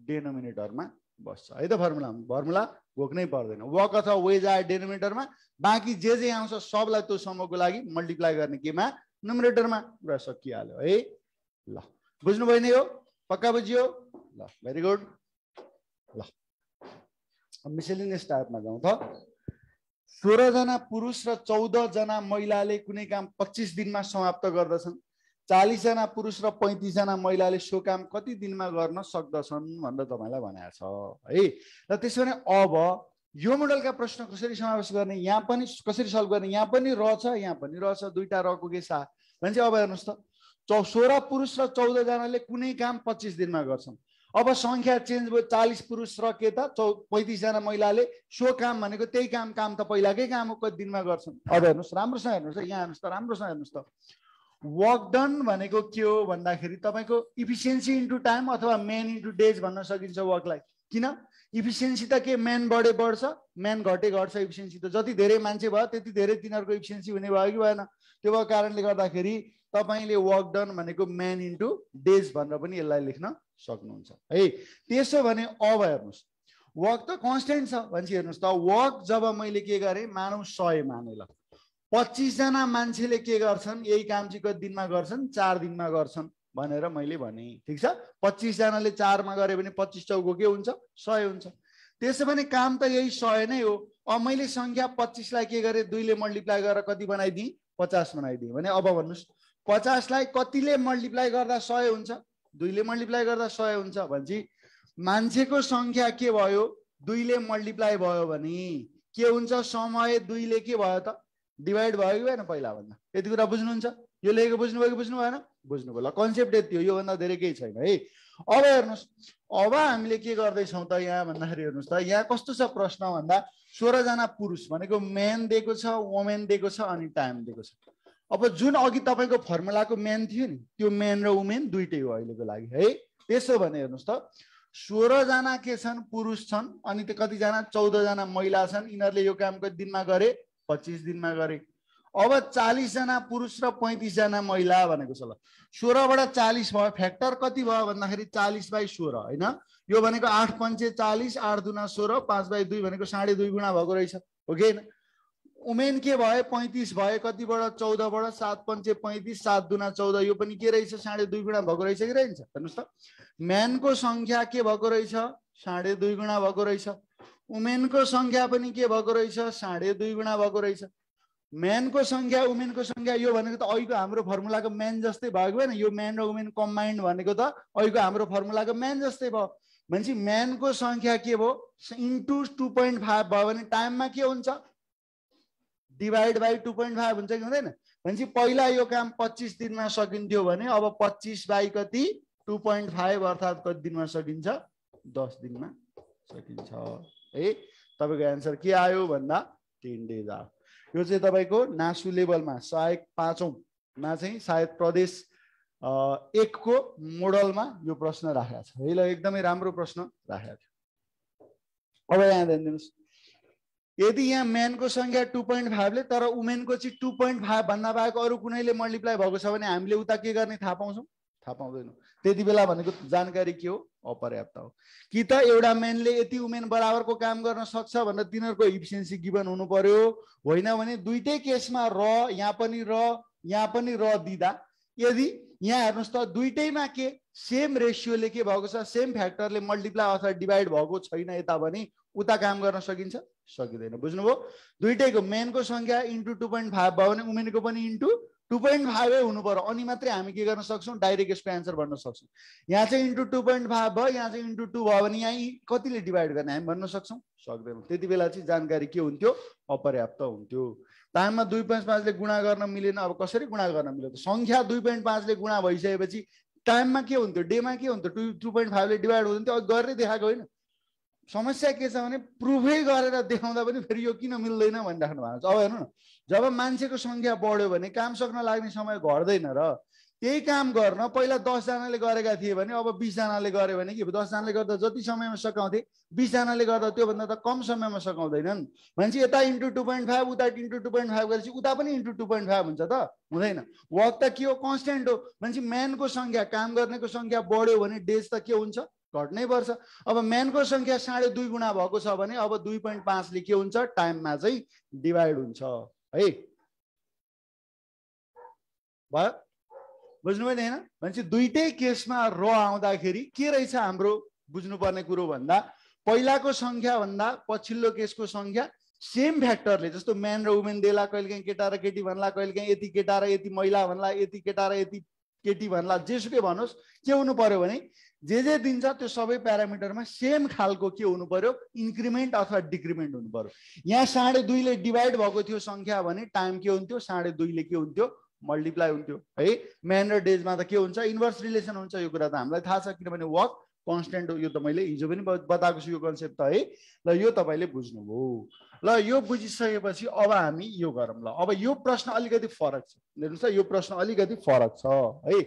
डेनोमिनेटरमा बस्छ है त। फर्मुला घोक्नै पर्दैन। वर्क अथवा वेज आयो डेनोमिनेटरमा, बाँकी जे आउँछ सबलाई त्यो समूहको लागि मल्टिप्लाई गर्ने केमा? न्युमरेटरमा। र सकिहाल्यो है। ल बुझ्नुभयो नि? हो पक्का बुझियो? ल भेरी गुड। ल मिसेलिनियस टाइपमा जाउँ त। 16 जना पुरुष र 14 जना महिलाले कुनै काम 25 दिनमा समाप्त गर्दछन्। 40 जना पुरुष र 35 जना महिलाले सो काम कति दिनमा गर्न सक्दछन् भनेर तपाईलाई भनेको छ है। र त्यसो भने अब यो मोडलका प्रश्न कसरी समावेश गर्ने? यहाँ पनि कसरी सल्भ गर्ने? यहाँ पनि र छ, यहाँ पनि र छ, दुईटा रको के सा। भनेपछि अब हेर्नुस् त, 16 पुरुष र 14 जनाले कुनै काम 25 दिनमा गर्छन्। अब संख्या चेन्ज भयो। 40 पुरुष र के त 35 जना महिलाले सो काम भनेको त्यही काम त पहिलाकै काम हो, कति दिनमा गर्छन्। अब हेर्नुस्, राम्रोसँग हेर्नुस् है, यहाँ हेर्नुस् त, राम्रोसँग हेर्नुस् त। वर्क डन भनेको के हो भन्दाखेरि तपाईको इफिसियन्सी इन्टु टाइम अथवा मेन इन्टु डेज भन्न सकिन्छ वर्कलाई। किन? इफिसियन्सी त के मेन बढ्छ, मेन घट्छ। इफिसियन्सी त जति धेरै मान्छे भयो त्यति धेरै तिनीहरूको इफिसियन्सी हुने भयो कि भएन? त्यो भएको कारणले गर्दाखेरि तपाईले वर्क डन भनेको मेन इन्टु डेज भनेर पनि यसलाई लेख्न सक्नुहुन्छ है। त्यसो भने अब हेर्नुस्, वर्क त कन्स्टेन्ट छ। भनेपछि हेर्नुस् त, वर्क जब मैले के गरेँ, मानौ 100 माने, ल 25 जना मान्छेले के गर्छन्? यही काम चाहिँ कति दिनमा गर्छन्? 4 दिनमा गर्छन् भनेर मैले भने। ठिक छ? 25 जनाले 4 मा गरे भने 25 चौको के हुन्छ? 100 हुन्छ। त्यसो भने काम त यही 100 नै हो। अब मैले संख्या 25 लाई के गरे? 2 ले मल्टिप्लाई गरेर कति बनाइदिए? 50 बनाइदिए भने अब भन्नुस्, 50 लाई कतिले मल्टिप्लाई गर्दा 100 हुन्छ? 2 ले मल्टिप्लाई गर्दा 100 हुन्छ। भनेपछि मान्छेको संख्या के भयो? 2 ले मल्टिप्लाई भयो भने के हुन्छ? समय 2 ले के भयो त? डिभाइड भयो कि भएन? पहिला भन्दा यति कुरा बुझ्नुहुन्छ? यो लेखेको बुझ्नुभयो कि बुझ्नु भएन? बुझ्नुभयो। ल कन्सेप्ट यति हो, यो भन्दा धेरै केही छैन है। अब हेर्नुस्, अब हामीले के गर्दैछौँ त यहाँ भन्दाखेरि हेर्नुस् त, यहाँ कस्तो छ प्रश्न भन्दा 16 जना पुरुष भनेको मेन दिएको छ, वुमेन दिएको छ, अनि टाइम दिएको छ। अब जुन अघि तपाईको फर्मुलाको मेन थियो नि, त्यो मेन र वुमेन दुईटै हो अहिलेको लागि है। त्यसो भने हेर्नुस् त, 16 जना के छन्? पुरुष छन्, अनि त्यो कति जना? 14 जना महिला छन्। यिनीहरूले यो काम कति दिनमा गरे? 25 दिनमा गरे। अब 40 जना पुरुष र 35 जना महिला भनेको छ। ल 16 बाट 40 भयो, फ्याक्टर कति भयो भन्दाखेरि 40/16 हैन? यो भनेको 8 पंचे 40, 8 दुना 16, 5/2 भनेको 2.5 गुणा भएको रहेछ, हो कि हैन? उमेन के भयो? 35 भयो। कतिबाट? 14 बाट। 7 पंचे 35, 7 दुना 14, यो पनि के रहेछ? 2.5 गुणा भएको रहेछ कि रहेछ? हेर्नुस् त, म्यानको संख्या के भएको रहेछ? 2.5 गुणा भएको रहेछ। उमेनको संख्या पनि के भएको रहेछ? 2.5 गुणा भएको रहेछ। मेनको संख्या, उमेनको संख्या, यो भनेको त अहिलेको हाम्रो फर्मुलाको मेन जस्तै भयो कि भएन? यो मेन र उमेन कम्बाइन्ड भनेको त अहिलेको हाम्रो फर्मुलाको मेन जस्तै भयो। भनेपछि मेनको संख्या के भयो? इन्टु 2.5 भयो भने टाइममा के हुन्छ? डिभाइड बाई 2.5 हुन्छ कि हुँदैन? भनेपछि पहिला यो काम 25 दिनमा सकिन्थ्यो भने अब 25 बाई कति? 2.5 अर्थात् कति दिनमा सकिन्छ? 10 दिनमा सकिन्छ है। तपाईको एन्सर के आयो भन्दा 10 डेज आयो। यो चाहिँ तपाईको नासु लेभलमा सहायक 5औं मा चाहिँ सायद प्रदेश 1 को मोडलमा यो प्रश्न राखेको छ है। ल एकदमै राम्रो प्रश्न राखेको थियो। अब यहाँ ध्यान दिनुस्, यदि यहाँ मेनको संख्या 2.5 ले तर उमेनको चाहिँ 2.5 भन्दा बाहेक अरु कुनैले मल्टिप्लाई भएको छ भने हामीले उता के गर्ने थाहा पाउँछौँ? थाहा पाउँदैनौँ। त्यति बेला भनेको जानकारी के हो? अपर्याप्त हो। कि त एउटा मेनले यति उमेन बराबरको काम गर्न सक्छ भनेर तिनीहरूको इफिसियन्सी गिभन हुनु पर्यो, होइन भने दुईटै केसमा र यहाँ पनि र दिँदा, यदि यहाँ हेर्नुस् त दुईटैमा के सेम रेसियोले के भएको छ? सेम फ्याक्टरले मल्टिप्लाई अथवा डिभाइड भएको छैन यता भने उता काम गर्न सकिन्छ सकिँदैन बुझ्नुभयो दुईटैको मेनको संख्या इन्टु 2.5 भयो भने वुमेनको पनि इन्टु 2.5 हुनु पर्यो अनि मात्रै हामी के गर्न सक्छौं डाइरेक्ट यसको आन्सर भन्न सक्छौं यहाँ चाहिँ इन्टु 2.5 भयो यहाँ चाहिँ इन्टु 2 भयो भने यहाँ कतिले डिभाइड गर्ने हामी भन्न सक्छौं सक्दैनौं त्यति बेला चाहिँ जानकारी के हुन्थ्यो अपर्याप्त हुन्थ्यो टाइममा 2.5 ले गुणा गर्न मिलेन अब कसरी गुणा गर्न मिल्यो त संख्या 2.5 ले गुणा भइसकेपछि टाइममा के हुन्थ्यो डेमा के हुन्थ्यो 2.5 ले डिभाइड हुन्थ्यो अब गरेर देखाएको हैन समस्या के छ भने प्रुफै गरेर देखाउँदा पनि फेरि यो किन मिल्दैन भनिराख्नु भएको छ अब हेर्नु न जब मान्छेको संख्या बढ्यो भने काम सक्न लाग्ने समय घट्दैन र त्यही काम गर्न पहिला 10 जनाले गरेका थिए भने अब 20 जनाले गर्यो भने के 10 जनाले गर्दा जति समयमा सकाउँथे 20 जनाले गर्दा त्यो भन्दा त कम समयमा सकाउँदैनन् मान्छे यता इन्टु 2.5 उता इन्टु 2.5 गरेपछि उता पनि इन्टु 2.5 हुन्छ त हुँदैन वर्क त के हो कन्स्टेन्ट हो मान्छे म्यानको संख्या काम गर्नेको संख्या बढ्यो भने डेज त के हुन्छ घट्नै पर्छ अब म्यानको संख्या 2.5 गुणा भएको छ भने अब 2.5 ले के हुन्छ टाइममा चाहिँ डिभाइड हुन्छ है भयो बुझ्नुभयो नि हैन मान्छे दुईटै केसमा र आउँदाखेरि के रहेछ हाम्रो बुझ्नुपर्ने कुरो भन्दा पहिलाको संख्या भन्दा पछिल्लो केसको संख्या सेम फ्याक्टरले जस्तो म्यान र वुमेन देला कहिलेकाहीँ केटा र केटी भन्ला कहिलेकाहीँ यति केटा र यति महिला भन्ला यति केटा र यति केटी भन्ला जेसुकै भन्नुस् के हुनु पर्यो भने जे दिन्छ त्यो सबै प्यारामिटरमा सेम खालको के हुनु पर्यो इन्क्रिमेन्ट अथवा डिक्रिमेन्ट हुनु पर्यो यहाँ 2.5 ले डिभाइड भएको थियो संख्या भने टाइम के हुन्थ्यो 2.5 ले के हुन्थ्यो मल्टिप्लाई हुन्थ्यो है म्यान र डेजमा त के हुन्छ इन्भर्स रिलेसन हुन्छ यो कुरा त हामीलाई थाहा छ किनभने वर्क कन्स्टेन्ट हो यो त मैले हिजो पनि बताएको छु यो कन्सेप्ट त है ल यो तपाईले बुझ्नुभयो ल यो बुझिसकेपछि अब हामी यो गरौँ ल अब यो प्रश्न अलिकति फरक छ हेर्नुस् यो प्रश्न अलिकति फरक छ है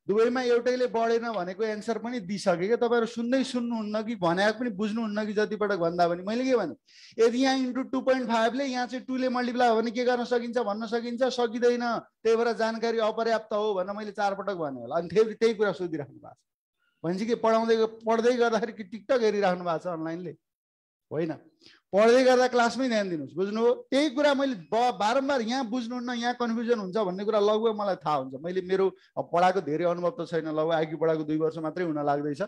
दुवैमा एउटैले बढेन भनेको एन्सर पनि दिइसके के तपाईहरु सुन्नुहुन्न कि भनेको पनि बुझ्नुहुन्न कि जति पटक भन्दा पनि मैले के भने यदि यहाँ इन्टु 2.5 ले यहाँ चाहिँ 2 ले मल्टिप्लाई हो भने के गर्न सकिन्छ भन्न सकिन्छ सकिदैन त्यही भएर जानकारी अपर्याप्त हो भनेर मैले 4 पटक भने होला अनि फेरि त्यही कुरा सोधिराख्नु भएको छ भन्छ कि पढ्दै गर्दाखेरि कि टिकटक हेरिराख्नु भएको छ अनलाइनले होइन पढ्दै गर्दा क्लासमै ध्यान दिनुस् बुझ्नुभयो त्यही कुरा मैले बारम्बार यहाँ बुझ्नुहुन्न यहाँ कन्फ्युजन हुन्छ भन्ने कुरा लगभग मलाई थाहा हुन्छ मैले मेरो पढाएको धेरै अनुभव त छैन लगभग आइक्यू पढाएको 2 वर्ष मात्रै हुन लाग्दैछ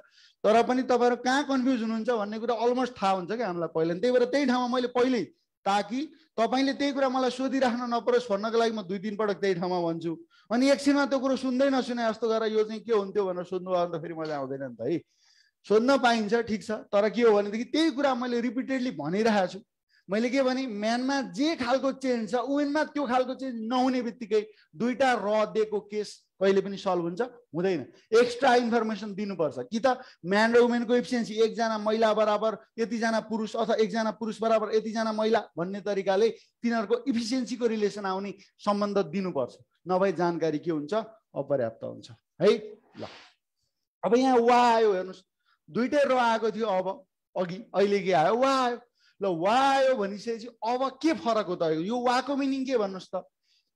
तर पनि तपाईहरु कहाँ कन्फ्युज हुनुहुन्छ भन्ने कुरा अलमोस्ट थाहा हुन्छ कि हामीलाई पहिला त्यही भएर त्यही ठाउँमा मैले पहिल्यै ताकि तपाईले त्यही कुरा मलाई सोधिराख्न नपरोस् भन्नको लागि म 2-3 पटक त्यही ठाउँमा भन्छु अनि एकछिनमा त्यो कुरो सुन्दै नसुने जस्तो गरेर यो चाहिँ के हुन्थ्यो भनेर सोध्नु भयो भने त फेरि मजा आउँदैन नि त है सोध्न पाइन्छ ठीक छ तर के हो भनेदेखि त्यही कुरा मैले रिपिटेडली भनिरहेको छु मैले के भने म्यानमा जे खालको चेन्ज छ वुमेनमा त्यो खालको चेन्ज नहुने बित्तिकै दुईटा र दिएको केस कहिले पनि सल्भ हुन्छ हुँदैन एक्स्ट्रा इन्फर्मेसन दिनुपर्छ कि त म्यान र वुमेनको एफिसिएन्सी एकजना महिला बराबर यतिजना पुरुष अथवा एकजना पुरुष बराबर यतिजना महिला भन्ने तरिकाले तिनीहरूको इफिसिएन्सीको रिलेसन आउने सम्बन्ध दिनुपर्छ नभए जानकारी के हुन्छ अपर्याप्त हुन्छ है ल अब यहाँ वा आयो हेर्नुस् दुईटै र आएको थियो अब अघि अहिले के आयो वा आयो ल वा आयो भनिसकेपछि अब के फरक हो त यो वाको मिनिङ के भन्नुस् त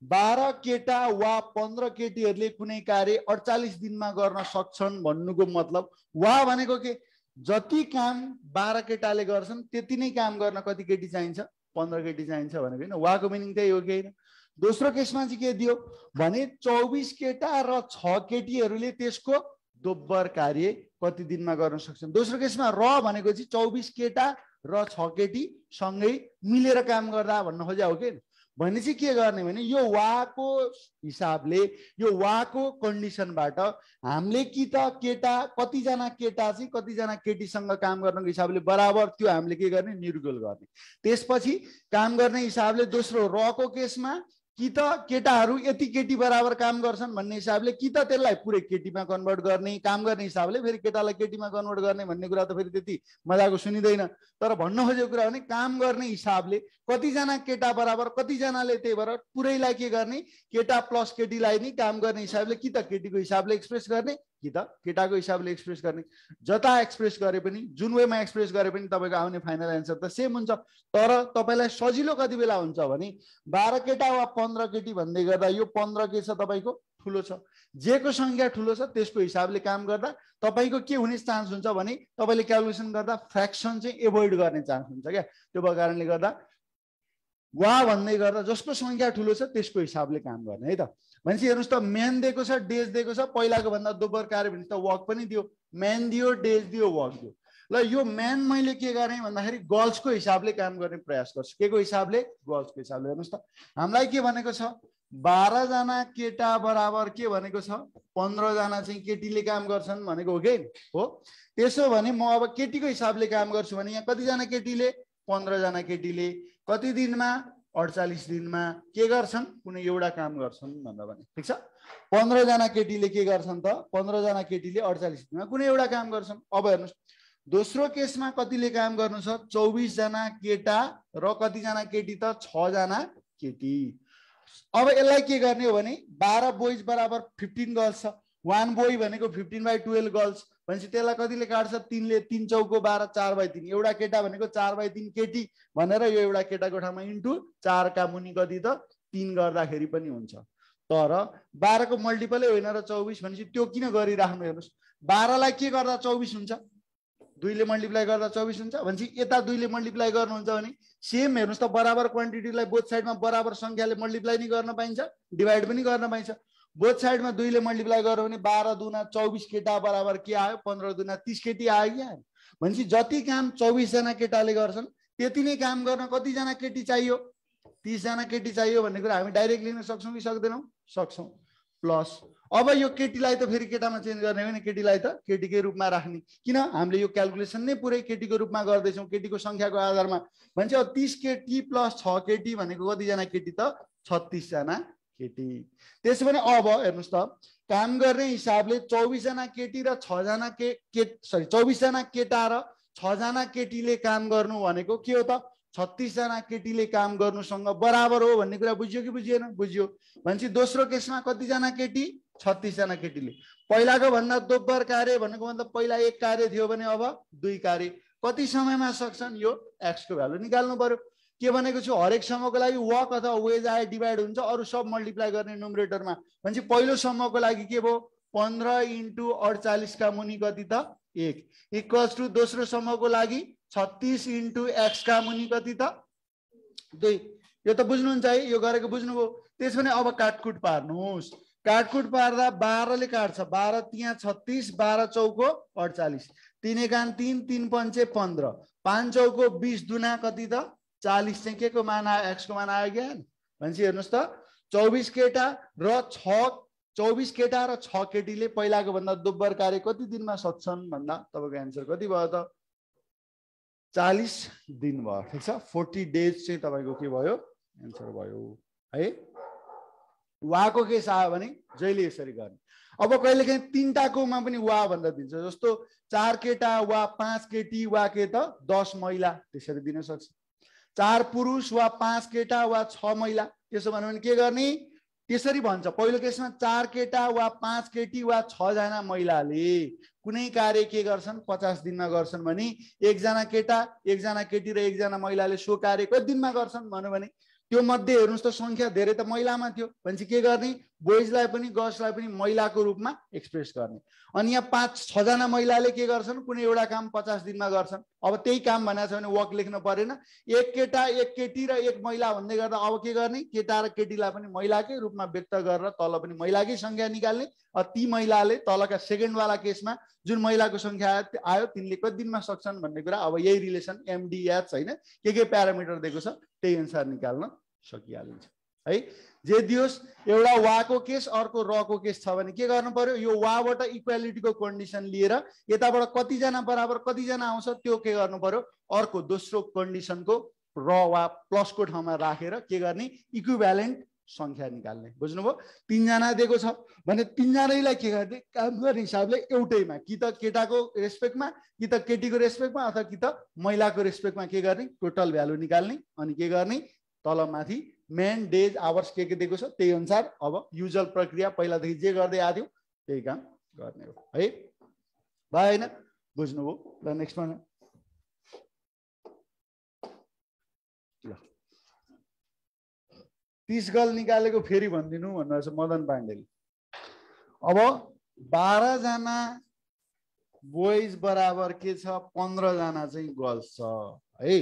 12 केटा वा 15 केटीहरूले कुनै कार्य 48 दिनमा गर्न सक्छन् भन्नुको मतलब वा भनेको के जति काम 12 केटाले गर्छन् त्यति नै काम गर्न कति केटी चाहिन्छ 15 केटी चाहिन्छ भनेको हैन वाको मिनिङ त्यही हो कि हैन दोस्रो केसमा चाहिँ के दियो भने 24 केटा र 6 केटीहरूले त्यसको दोब्बर कार्य कति दिनमा गर्न सक्छन् दोस्रो केसमा र भनेको चाहिँ 24 केटा र 6 केटी सँगै मिलेर काम गर्दा भन्न खोजे हो के भने चाहिँ के गर्ने भने यो वाको हिसाबले यो वाको कन्डिसनबाट हामीले कि त केटा कतिजना केटा चाहिँ कतिजना केटीसँग काम गर्नको हिसाबले बराबर त्यो हामीले के गर्ने निर्गुल गर्ने त्यसपछि काम गर्ने हिसाबले दोस्रो रको केसमा कि त केटाहरू यति केटी बराबर काम गर्छन् भन्ने हिसाबले कि त त्यसलाई पुरै केटीमा कन्भर्ट गर्ने काम गर्ने हिसाबले फेरि केटालाई केटीमा कन्भर्ट गर्ने भन्ने कुरा त फेरि त्यति मजाको सुनिदैन तर भन्न खोजेको कुरा भने काम गर्ने हिसाबले कतिजना केटा बराबर कतिजनाले त्यही भएर पुरैलाई के गर्ने केटा प्लस केटीलाई नि काम गर्ने हिसाबले कि त केटीको हिसाबले एक्सप्रेस गर्ने कि त केटाको हिसाबले एक्सप्रेस गर्ने जता एक्सप्रेस गरे पनि जुन वेमा एक्सप्रेस गरे पनि तपाईको आउने फाइनल एन्सर त सेम हुन्छ तर तपाईलाई सजिलो कति बेला हुन्छ भने 12 केटा वा 15 केटी भन्दै गर्दा यो 15 के छ तपाईको ठुलो छ जे को संख्या ठुलो छ त्यसको हिसाबले काम गर्दा तपाईको के हुने चान्स हुन्छ भने तपाईले क्याल्कुलेसन गर्दा फ्र्याक्सन चाहिँ एभोइड गर्ने चान्स हुन्छ क्या त्यो कारणले गर्दा वा भन्दै गर्दा जसको संख्या ठुलो छ त्यसको हिसाबले काम गर्ने है त भनेपछि हेर्नुस् त म्यान दिएको छ डेज दिएको छ पहिलाको भन्दा दोब्बर कार्य भने त वर्क पनि दियो म्यान दियो डेज दियो वर्क दियो ल यो म्यान मैले के गरेँ भन्दाखेरि गर्ल्सको हिसाबले काम गर्ने प्रयास गर्छु। के को हिसाबले? गर्ल्सको हिसाबले। हेर्नुहोस् त हामीलाई के भनेको छ 12 जना केटा बराबर के भनेको छ 15 जना चाहिँ केटीले काम गर्छन् भनेको हो कि हो। त्यसो भने म अब केटीको हिसाबले काम गर्छु भने यहाँ कति जना केटीले 15 जना केटीले कति दिनमा 48 दिनमा के गर्छन् कुनै एउटा काम गर्छन् भन्दा भने ठीक छ। 15 जना केटीले के गर्छन् त 15 जना केटीले 48 दिनमा कुनै एउटा काम गर्छन्। अब हेर्नुहोस् दोस्रो केसमा कतिले काम गर्नु छ 24 जना केटा र कति जना केटी त 6 जना केटी। अब यसलाई के गर्ने हो भने 12 बोइज बराबर 15 गर्ल्स छ। 1 बोय भनेको 15/12 गर्ल्स भनेपछि त्यसलाई कतिले काट्छ 3 ले 3 चौको 12 4/3 एउटा केटा भनेको 4/3 केटी भनेर यो एउटा केटाको ठाउँमा इन्टु 4 का मुनि कति त 3 गर्दाखेरि पनि हुन्छ। तर 12 को मल्टिपलै होइन र 24 भनेपछि त्यो किन गरिराख्नु। हेर्नुहोस् 12 लाई के गर्दा 24 हुन्छ 2 ले मल्टिप्लाई गर्दा 24 हुन्छ भनेपछि यता 2 ले मल्टिप्लाई गर्नुहुन्छ भने सेम हेर्नुहोस् त बराबर क्वान्टिटीलाई बोथ साइडमा बराबर संख्याले मल्टिप्लाई नि गर्न पाइन्छ डिभाइड पनि गर्न पाइन्छ। बोथ साइडमा 2 ले मल्टिप्लाई गर्यो भने 12 दुना 24 केटा बराबर के आयो 15 दुना 30 केटी आयो कि आएन। भनेपछि जति काम 24 जना केटाले गर्छन् त्यति नै काम गर्न कति जना केटी चाहियो 30 जना केटी चाहियो भन्ने कुरा हामी डाइरेक्ट लिन सक्छौँ कि सक्दैनौँ? सक्छौँ। प्लस अब यो केटीलाई त फेरि केटामा चेन्ज गर्ने हो नि केटीलाई त केटीकै रूपमा राख्ने। किन हामीले यो क्याल्कुलेसन नै पुरै केटीको रूपमा गर्दैछौँ केटीको संख्याको आधारमा। भनेपछि अब 30 केटी प्लस 6 केटी भनेको कतिजना केटी त 36 जना केटी। त्यसो भने अब हेर्नुहोस् त काम गर्ने हिसाबले 24 जना केटी र 6 जना 24 जना केटा र 6 जना केटीले काम गर्नु भनेको के हो त 36 जना केटीले काम गर्नुसँग बराबर हो भन्ने कुरा बुझ्यो कि बुझिएन? बुझ्यो। भनेपछि दोस्रो केसमा कतिजना केटी 36 जना केटीले। पहिलाको भन्दा दोब्बर कार्य भनेको मतलब पहिला 1 कार्य थियो भने अब 2 कार्य कति समयमा सक्छन् यो x को भ्यालु निकाल्नु पर्यो। के भनेको छु हरेक समूहको लागि वर्क अथवा वेज आए डिभाइड हुन्छ अरु सब मल्टिप्लाई गर्ने न्युमरेटरमा। भनेपछि पहिलो समूहको लागि के भयो 15 * 48 का मुनि कति त 1 इक्वल्स टु दोस्रो समूहको लागि 36 * x का मुनि कति त 2। यो त बुझ्नुहुन्छ है यो गरेको बुझ्नुभयो। त्यसैले अब काटकुट पार्नुस्। काटकुट पार्दा 12 ले काट्छ 12 तिया 36 12 चौको 48 3 एकान 3 3 पंचे 15 5 चौको 20 दुना कति त 40 चाहिँ के को मान आयो x को मान आयो ज्ञान। भनेपछि हेर्नुस् त 24 केटा र 24 केटा र 6 केटीले पहिलाको भन्दा दोब्बर कार्य कति दिनमा सक्छन् भन्दा तपाईको आन्सर कति भयो त 40 दिन भयो। ठीक छ 40 डेज चाहिँ तपाईको के भयो आन्सर भयो है। वाको केस आयो भने जहिले यसरी गर्ने। अब कहिलेकाहीँ तीनटाकोमा पनि वा भन्दा दिन्छ जस्तो 4 केटा वा 5 केटी वा के त 10 महिला त्यसरी दिन सक्छ। 4 पुरुष वा 5 केटा वा 6 महिला त्यसो भन्यो भने के गर्ने त्यसरी भन्छ। पहिलो केसमा 4 केटा वा 5 केटी वा 6 जना महिलाले कुनै कार्य के गर्छन् 50 दिनमा गर्छन् भने एक जना केटा एक जना केटी र एक जना महिलाले सो कार्य कति दिनमा गर्छन् भन्यो भने त्यो मध्ये हेर्नुस् त संख्या धेरै त महिलामा थियो भनेपछि के गर्ने बोइजलाई पनि गर्ल्सलाई पनि महिलाको रूपमा एक्सप्रेस गर्ने। अनि यहाँ 5-6 जना महिलाले के गर्छन् कुनै एउटा काम 50 दिनमा गर्छन्। अब त्यही काम भनेको छ भने वर्क लेख्न परेन। एक केटा एक केटी र एक महिला भन्दै गर्दा अब के गर्ने केटा र केटीलाई पनि महिलाकै रूपमा व्यक्त गरेर तल पनि महिलाकै संख्या निकाल्ने। ती महिलाले तलका सेकेन्ड वाला केसमा जुन महिलाको संख्या आयो तिनले कति दिनमा सक्छन् भन्ने कुरा अब यही रिलेसन एमडीएच हैन के प्यारामिटर दिएको छ त्यही अनुसार निकाल्न सकिहालिन्छ है। जे दियोस् एउटा वाको केस अर्को रको केस छ भने के गर्नु पर्यो यो वाबाट इक्वालिटीको कन्डिसन लिएर यताबाट कतिजना बराबर कतिजना आउँछ त्यो के गर्नु पर्यो अर्को दोस्रो कन्डिसनको र वा प्लसको ठाउँमा राखेर के गर्ने इक्विभ्यालेन्ट संख्या निकाल्ने। बुझ्नुभयो? 3 जना दिएको छ भने 3 जनालाई के गर्ने काम गर्ने हिसाबले एउटैमा कि त केटाको रेस्पेक्टमा कि त केटीको रेस्पेक्टमा अथवा कि त महिलाको रेस्पेक्टमा के गर्ने टोटल भ्यालु निकाल्ने। अनि के गर्ने तल माथि मेन डेज आवर्स के दिएको छ त्यही अनुसार अब युजुअल प्रक्रिया पहिलादेखि जे गर्दै आथ्यौ त्यही काम गर्ने हो है। भयो हैन बुझ्नुभयो? ल नेक्स्ट वन 30 गल निकालेको फेरि भन्दिनु भन्नु छ मदन पाण्डेले। अब 12 जना बोइज बराबर के छ 15 जना चाहिँ गर्ल्स छ है।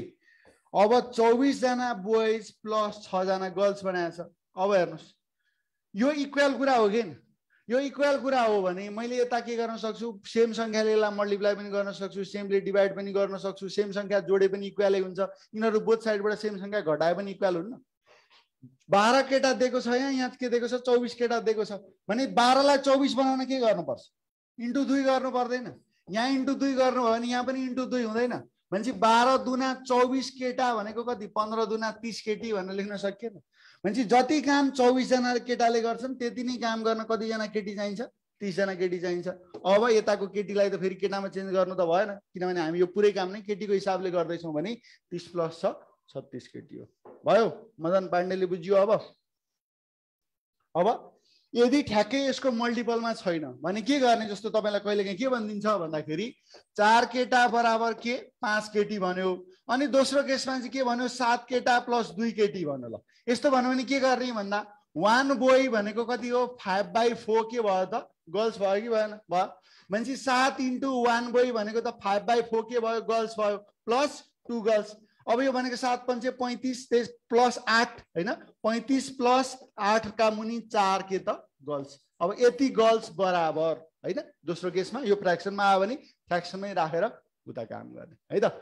अब 24 जना बोइज प्लस 6 जना गर्ल्स बनाएको छ। अब हेर्नुस् यो इक्वल कुरा हो कि यो इक्वल कुरा हो भने मैले यता के गर्न सक्छु, सेम संख्याले यसलाई मल्टिप्लाई पनि गर्न सक्छु, सेमले डिभाइड पनि गर्न सक्छु, सेम संख्या जोडे पनि इक्वलै हुन्छ, यिनीहरू बोथ साइडबाट सेम संख्या घटाए पनि इक्वल हुन्न। 12 केटा दिएको छ, यहाँ के दिएको छ 24 केटा दिएको छ भने 12 लाई 24 बनाउन के गर्नुपर्छ, इन्टु 2 गर्नु पर्दैन। यहाँ इन्टु 2 गर्नु भयो भने यहाँ पनि इन्टु 2 हुँदैन भनेपछि 12 दुना 24 केटा भनेको कति, 15 दुना 30 केटी भनेर लेख्न सकिएन। भनेपछि जति काम 24 जना केटाले गर्छन् त्यति नै काम गर्न कति जना केटी चाहिन्छ, 30 जना केटी चाहिन्छ। अब यताको केटीलाई त फेरि केटामा चेन्ज गर्नु त भएन, किनभने हामी यो पुरै काम नै केटीको हिसाबले गर्दैछौँ भने 30 प्लस 6 36 केटी हो। भयो, मदन पाण्डेले बुझ्यो। अब यदि ठ्याक्कै यसको मल्टिपलमा छैन भने के गर्ने, जस्तो तपाईँलाई कहिलेकाहीँ के भनिदिन्छ भन्दाखेरि 4 केटा बराबर के 5 केटी भन्यो, अनि दोस्रो केसमा चाहिँ के भन्यो 7 केटा प्लस 2 केटी भन्यो। ल यस्तो भन्यो भने के गर्ने भन्दा 1 बोय भनेको कति हो 5/4 के भयो त गर्ल्स भयो कि भएन, भयो भनेपछि 7 इन्टु 1 बोय भनेको त 5/4 के भयो गर्ल्स भयो, प्लस 2 गर्ल्स। अब यो भनेको 7 पंचे 35 प्लस 8 हैन, 35 प्लस 8 का मुनि 4 के त गर्ल्स। अब यति गर्ल्स बराबर हैन। दोस्रो केसमा यो फ्र्याक्सनमा आयो भने फ्र्याक्सनमै राखेर उता काम गर्ने है त।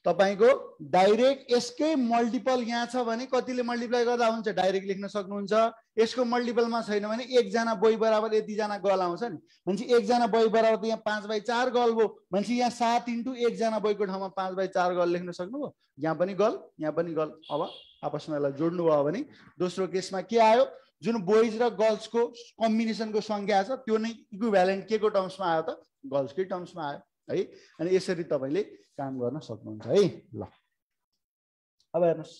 तपाईको डाइरेक्ट यसकै मल्टिपल यहाँ छ भने कतिले मल्टिप्लाई गर्दा हुन्छ डाइरेक्ट लेख्न सक्नुहुन्छ। यसको मल्टिपलमा छैन भने एकजना बोय बराबर यति जना गर्ल आउँछ नि, भनेपछि एकजना बोय बराबर त यहाँ 5/4 गर्ल भयो, भनेपछि यहाँ 7 इन्टु एकजना बोयको ठाउँमा 5/4 गर्ल लेख्न सक्नुभयो। यहाँ पनि गर्ल यहाँ पनि गर्ल। अब आपसमा यसलाई जोड्नु भयो भने दोस्रो केसमा के आयो, जुन बोइज र गर्ल्सको कम्बिनेसनको संख्या छ त्यो नै इक्विभ्यालेन्ट के को टर्म्समा आयो त गर्ल्सकै टर्म्समा आयो है। अनि यसरी तपाईले काम गर्न सक्नुहुन्छ है। ल अब हेर्नुस्,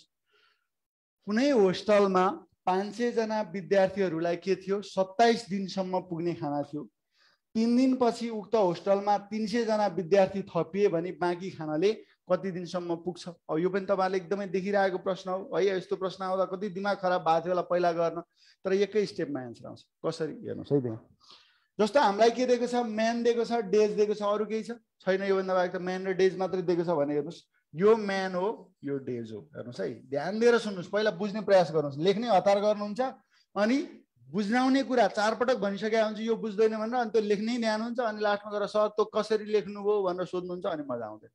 कुनै होस्टलमा 500 जना विद्यार्थीहरूलाई के थियो 27 दिनसम्म पुग्ने खाना थियो। 3 दिनपछि उक्त होस्टलमा 300 जना विद्यार्थी थपिए भने बाँकी खानाले कति दिनसम्म पुग्छ। अब यो पनि तपाईले एकदमै देखिरहेको प्रश्न हो है। यस्तो प्रश्न आउँदा कति दिमाग खराब भएको थियो होला पहिला गर्न, तर एकै स्टेपमा एन्सर आउँछ। कसरी हेर्नुस् है त्यहाँ, जस्तो हामीलाई के दिएको छ म्यान दिएको छ, डेज दिएको छ, अरु केही छैन। योभन्दा बाहेक त म्यान र डेज मात्रै दिएको छ भने हेर्नुस् यो म्यान हो यो डेज हो। हेर्नुस् है, ध्यान दिएर सुन्नुस्, पहिला बुझ्ने प्रयास गर्नुस्। लेख्ने हतार गर्नुहुन्छ अनि बुझ्नाउने कुरा 4 पटक भनिसकेका हुन्छ यो बुझ्दैन भनेर, अनि त्यो लेख्नै ध्यान हुन्छ, अनि लास्टमा गएर सर त्यो कसरी लेख्नुभयो भनेर सोध्नुहुन्छ, अनि मजा आउँदैन।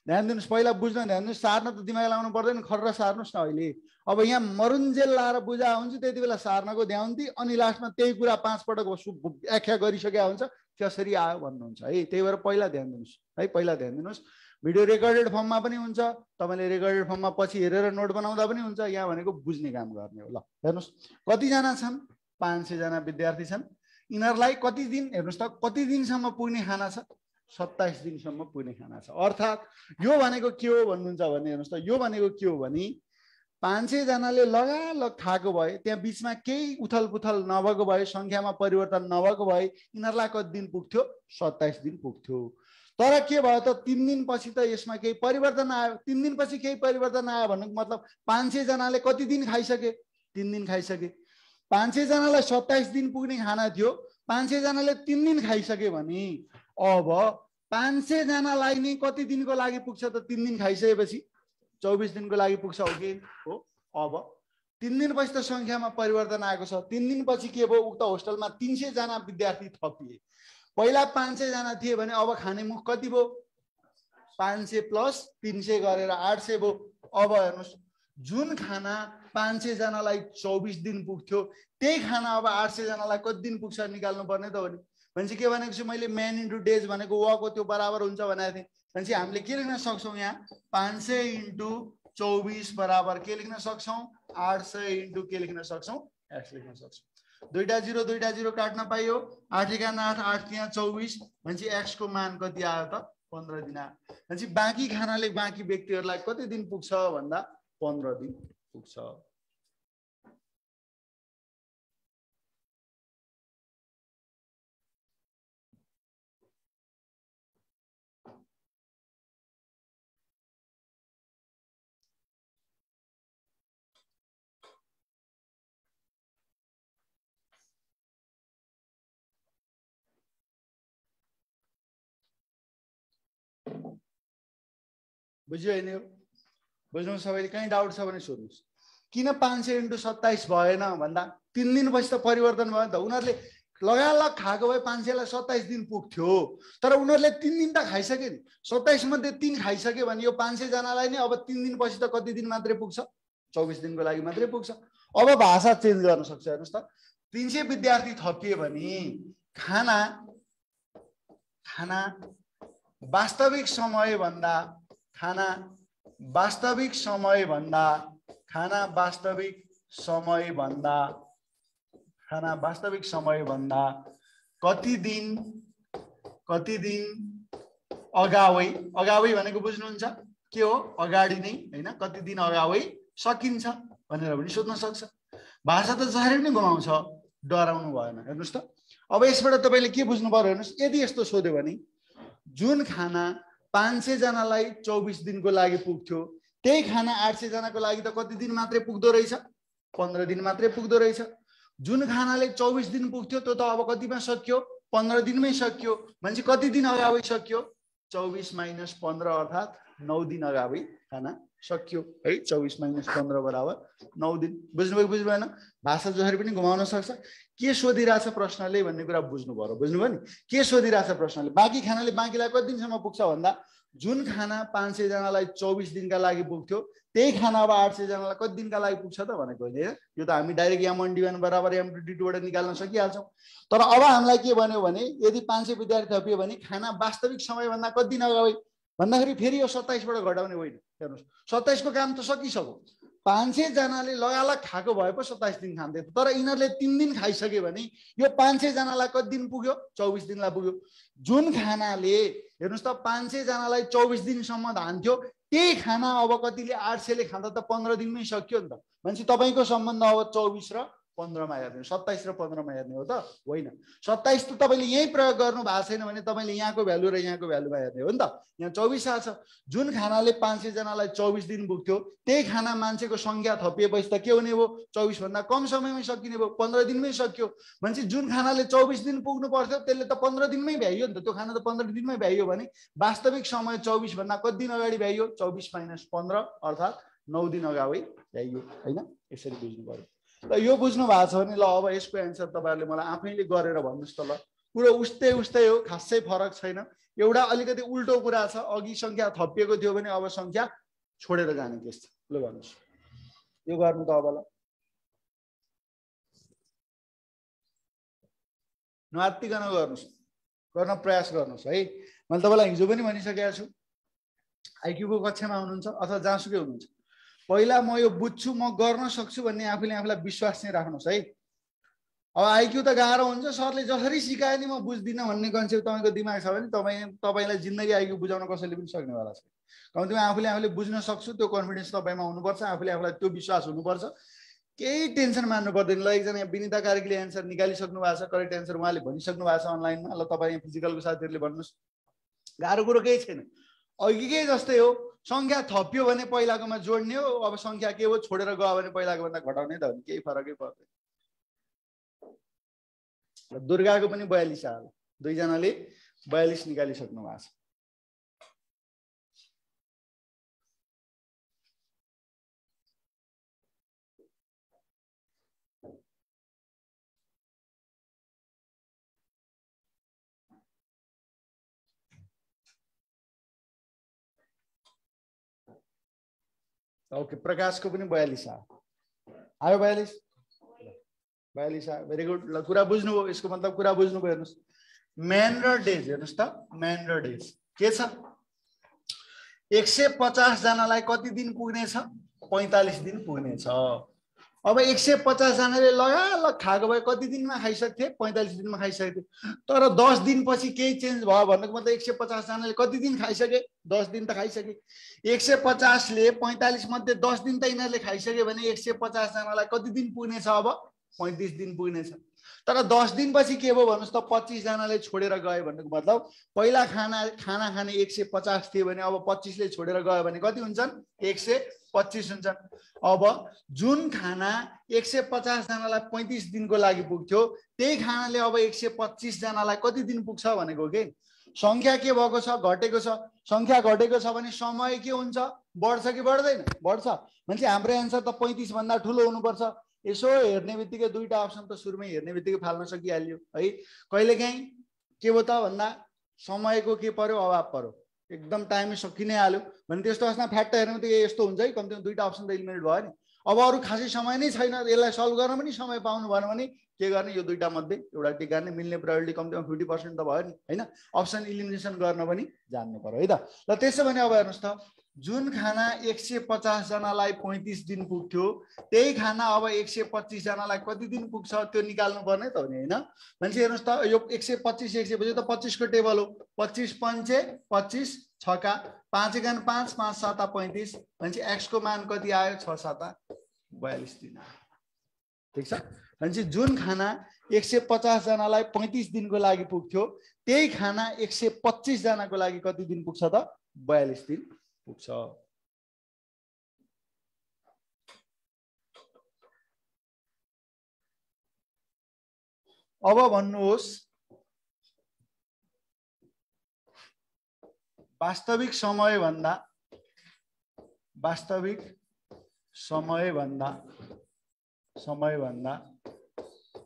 ध्यान दिनुस्, पहिला बुझ्न ध्यान दिनुस्, सार्न त दिमाग लाउनु पर्दैन, खर्र सार्नुस् न। अहिले अब यहाँ मरुन्जेल लाएर बुझा हुन्छ त्यति बेला सार्नको ध्यान दि, अनि लास्टमा त्यही कुरा 5 पटक व्याख्या गरिसकेका हुन्छ कसरी आयो भन्नुहुन्छ है। त्यही भएर पहिला ध्यान दिनुस् है, पहिला ध्यान दिनुस्। भिडियो रेकर्डेड फर्ममा पनि हुन्छ, तपाईले रेकर्डेड फर्ममा पछि हेरेर नोट बनाउँदा पनि हुन्छ। यहाँ भनेको बुझ्ने काम गर्ने हो। ल हेर्नुस्, कतिजना छन् 500 जना विद्यार्थी छन्। यिनीहरूलाई कति दिन हेर्नुस् त कति दिनसम्म पुग्ने खाना छ 27 दिनसम्म पुग्ने खाना छ। अर्थात् यो भनेको के हो भन्नुहुन्छ भने हेर्नुस् त, यो भनेको के हो भने 500 जनाले लगालग खाएको भए, त्यहाँ बीचमा केही उथल पुथल नभएको भए, संख्यामा परिवर्तन नभएको भए यिनीहरूलाई कति दिन पुग्थ्यो 27 दिन पुग्थ्यो। तर के भयो त 3 दिनपछि त यसमा केही परिवर्तन आयो। 3 दिनपछि केही परिवर्तन आयो भन्नुको मतलब 500 जनाले कति दिन खाइसके 3 दिन खाइसके। 500 जनालाई 27 दिन पुग्ने खाना थियो, 500 जनाले 3 दिन खाइसके भने अब 500 जनालाई नै कति दिनको लागि पुग्छ त 3 दिन खाइसकेपछि 24 दिनको लागि पुग्छ हो कि हो। अब 3 दिनपछि त संख्यामा परिवर्तन आएको छ। 3 दिनपछि के भयो, उक्त होस्टलमा 300 जना विद्यार्थी थपिए। पहिला 500 जना थिए भने अब खाने मुख कति भयो 500 प्लस 300 गरेर 800 भयो। अब हेर्नुस्, जुन खाना 500 जनालाई 24 दिन पुग्थ्यो त्यही खाना अब 800 जनालाई कति दिन पुग्छ निकाल्नु पर्ने त हो नि। भनेपछि के भनेको छु मैले, म्यान इन्टु डेज भनेको वको त्यो बराबर हुन्छ भनेको थिएँ। भनेपछि हामीले के लेख्न सक्छौँ यहाँ 500 इन्टु 24 बराबर के लेख्न सक्छौँ 800 इन्टु के लेख्न सक्छौँ x लेख्न सक्छौँ। दुईटा जिरो काट्न पाइयो, 8 एका 8 8 यहाँ 24, भनेपछि x को मान कति आयो त 15 दिन आयो। भनेपछि बाँकी खानाले बाँकी व्यक्तिहरूलाई कति दिन पुग्छ भन्दा 15 दिन पुग्छ। बुझ्यो हैन? बुझ्नु सबैले, कहीँ डाउट छ भने सोध्नुस्। किन 500 इन्टु 27 भएन भन्दा 3 दिनपछि त परिवर्तन भयो नि त। उनीहरूले लगालग खाएको भए 500लाई 27 दिन पुग्थ्यो, तर उनीहरूले 3 दिन त खाइसके नि। 27 मध्ये 3 खाइसक्यो भने यो 500 जनालाई नै अब 3 दिन पछि त कति दिन मात्रै पुग्छ? 24 दिनको लागि मात्रै पुग्छ। अब भाषा चेन्ज गर्न सक्छ। हेर्नुस् त, 300 विद्यार्थी थपियो भने खाना वास्तविक समय भन्दा कति दिन अगावै भनेको बुझ्नुहुन्छ के हो? अगाडि नै हैन, कति दिन अगावै सकिन्छ भनेर पनि सोध्न सक्छ। भाषा त जसरी पनि घुमाउँछ, डराउनु भएन। हेर्नुस् त, अब यसबाट तपाईले के बुझ्नु पर्यो? हेर्नुस्, यदि यस्तो सोध्यो भने जुन खाना 500 जनालाई 24 दिनको लागि पुग्थ्यो, त्यही खाना 800 जनाको लागि त कति दिन मात्रै पुग्दो रहेछ? 15 दिन मात्रै पुग्दो रहेछ। जुन खानाले 24 दिन पुग्थ्यो त्यो त अब कतिमा सक्यो? 15 दिनमै सक्यो। भनेपछि कति दिन अगावै सक्यो? 24 - 15 अर्थात् 9 दिन अगावै खाना सक्यो है। 24 - 15 बराबर 9 दिन। बुझ्नुभयो बुझ्नु भएन? भाषा जसरी पनि घुमाउन सक्छ। के सोधिरहेछ प्रश्नले भन्ने कुरा बुझ्नु पर्यो। बुझ्नुभयो नि? के सोधिरहेछ प्रश्नले? बाँकी खानाले बाँकीलाई कति दिनसम्म पुग्छ भन्दा जुन खाना 500 जनालाई 24 दिनका लागि पुग्थ्यो, त्यही खाना अब 800 जनालाई कति दिनका लागि पुग्छ त भनेको होइन। यो त हामी डाइरेक्ट m1d1 बराबर m2d2 बाट निकाल्न सकिहाल्छौँ। तर अब हामीलाई के भन्यो भने यदि 500 विद्यार्थी थपियो भने खाना वास्तविक समयभन्दा कति दिन अगावि भन्दाखेरि फेरि यो 27 बाट घटाउने होइन। हेर्नुस्, 27 को काम त सकिसक्यो। 500 जनाले लगालग खाएको भए पो 27 दिन खान्थे, तर यिनीहरूले 3 दिन खाइसक्यो भने यो 500 जनालाई कति दिन पुग्यो? 24 दिनलाई पुग्यो। जुन खानाले हेर्नुस् त 500 जनालाई 24 दिनसम्म धान्थ्यो, त्यही खाना अब कतिले 800ले खाँदा त 15 दिनमै सक्यो नि त। भनेपछि तपाईको सम्बन्ध अब 24 र 15 मा हेर्ने, 27 र 15 मा हेर्ने हो त होइन। 27 त तपाईले यही प्रयोग गर्नु भएको छैन भने तपाईले यहाँको भ्यालु र यहाँको भ्यालुमा हेर्ने हो नि त। यहाँ 24 आछ। जुन खानाले 500 जनालाई 24 दिन पुग्थ्यो, त्यही खाना मान्छेको संख्या थपिएपछि त के हुने भयो? 24 भन्दा कम समयमै सकिने भयो, 15 दिनमै सक्यो। भनेपछि जुन खानाले 24 दिन पुग्नु पर्थ्यो त्यसले त 15 दिनमै भ्याइयो नि त। त्यो खाना त 15 दिनमै भ्याइयो भने वास्तविक समय 24 भन्दा कति दिन अगाडि भ्याइयो? 24 - 15 अर्थात् 9 दिन अगावै भ्याइयो हैन। यसरी बुझ्नु पर्यो। ल यो बुझ्नु भएको छ भने ल अब यसको एन्सर तपाईहरुले मलाई आफैले गरेर भन्नुस् त। ल पुरो उस्तै हो, खासै फरक छैन। एउटा अलिकति उल्टो कुरा छ, अघि संख्या थपिएको थियो भने अब संख्या छोडेर जाने केस छ। ल भन्नुस्, यो गर्नु त अब ल नआत्तिकन गर्नुस्, गर्न प्रयास गर्नुस् है। मैले तपाईलाई हिजो पनि भनिसकेको छु, आइक्यू को कक्षामा हुनुहुन्छ अथवा जहाँसुकै हुनुहुन्छ, पहिला म यो बुझ्छु, म गर्न सक्छु भन्ने आफूले आफूलाई विश्वास चाहिँ राख्नुस् है। अब आइक्यू त गाह्रो हुन्छ, सरले जसरी सिकाए नि म बुझ्दिनँ भन्ने कन्सेप्ट तपाईको दिमाग छ भने तपाईलाई जिन्दगी आइक्यू बुझाउन कसैले पनि सक्नेवाला छैन। कम्तीमा आफूले बुझ्न सक्छु त्यो कन्फिडेन्स तपाईमा हुनुपर्छ, आफूले आफूलाई त्यो विश्वास हुनुपर्छ। केही टेन्सन मान्नु पर्दैन। ल एकजना विनिता कार्कीले एन्सर निकालिसक्नु भएको छ, करेक्ट एन्सर उहाँले भनिसक्नु भएको छ अनलाइनमा। ल तपाईँ फिजिकलको साथीहरूले भन्नुस्, गाह्रो कुरो केही छैन। अघिकै जस्तै हो, संख्या थपियो भने पहिलाकोमा जोड्ने हो, अब संख्या के हो छोडेर गयो भने पहिलाको भन्दा घटाउने त हो, केही फरकै पर्दैन। दुर्गाको पनि 42 आयो, दुईजनाले 42 निकालिसक्नु भएको छ। ओके, प्रकाशको पनि 42 आयो। 42 आयो, भेरी गुड। ल कुरा बुझ्नुभयो, यसको मतलब कुरा बुझ्नुभयो। हेर्नुस्, म्यान र डेज, हेर्नुस् त म्यान र डेज के छ? 150 जनालाई कति दिन पुग्ने छ? 45 दिन पुग्ने छ। अब 150 जनाले लगालग खाएको भए कति दिनमा खाइसक्थे? 45 दिनमा खाइसक्थे। तर 10 दिनपछि केही चेन्ज भयो भन्नुको मतलब 150 जनाले कति दिन खाइसके? 10 दिन त खाइसके। 150 ले 45 मध्ये 10 दिन त यिनीहरूले खाइसके भने 150 जनालाई कति दिन पुग्ने छ? अब 35 दिन पुग्ने छ। तर 10 दिनपछि के भयो भन्नुस् त? 25 जनाले छोडेर गए भन्नुको मतलब पहिला खाना खाने 150 थियो भने अब 25 ले छोडेर गयो भने कति हुन्छन्? 125 हुन्छन्। अब जुन खाना 150 जनालाई 35 दिनको लागि पुग्थ्यो, त्यही खानाले अब 125 जनालाई कति दिन पुग्छ भनेको के? संख्या के भएको छ? घटेको छ। संख्या घटेको छ भने समय के हुन्छ? बढ्छ कि बढ्दैन? बढ्छ। भनेपछि हाम्रो एन्सर त 35 भन्दा ठुलो हुनुपर्छ। यसो हेर्ने बित्तिकै दुईटा अप्सन त सुरुमै हेर्ने बित्तिकै फाल्न सकिहाल्यो है। कहिलेकाहीँ के हो त भन्दा समयको के पर्यो, अभाव पर्यो, एकदम टाइमै सकि नै हाल्यो भने त्यस्तो अवस्थामा फ्याट हेर्ने बित्तिकै यस्तो हुन्छ है, कम्तीमा दुईटा अप्सन त इलिमिनेट भयो नि। अब अरू खासै समय नै छैन, यसलाई सल्भ गर्न पनि समय पाउनु भएन भने के गर्ने, यो दुईटा मध्ये एउटा टिक गर्ने, मिल्ने प्रोबेबिलिटी कम्तीमा 50% त भयो नि होइन। अप्सन इलिमिनेसन गर्न पनि जान्नु पर्यो है त। ल त्यसो भने अब हेर्नुहोस् त, जुन खाना 150 जनालाई 35 दिन पुग्थ्यो त्यही खाना अब 125 जनालाई कति दिन पुग्छ त्यो निकाल्नु पर्ने त हो नि होइन। भनेपछि हेर्नुहोस् त, यो 125 125 त 25 को टेबल हो। 25 पंचे 25 छका 5 एकान 5 5 7 35 भनेपछि एक्स को मान कति आयो, 6 7 42 दिन आयो। ठिक छ। भनेपछि जुन खाना 150 जनालाई 35 दिनको लागि पुग्थ्यो त्यही खाना 125 जनाको लागि कति दिन पुग्छ त, 42 दिन पुग्छ। अब भन्नुहोस् वास्तविक समय भन्दा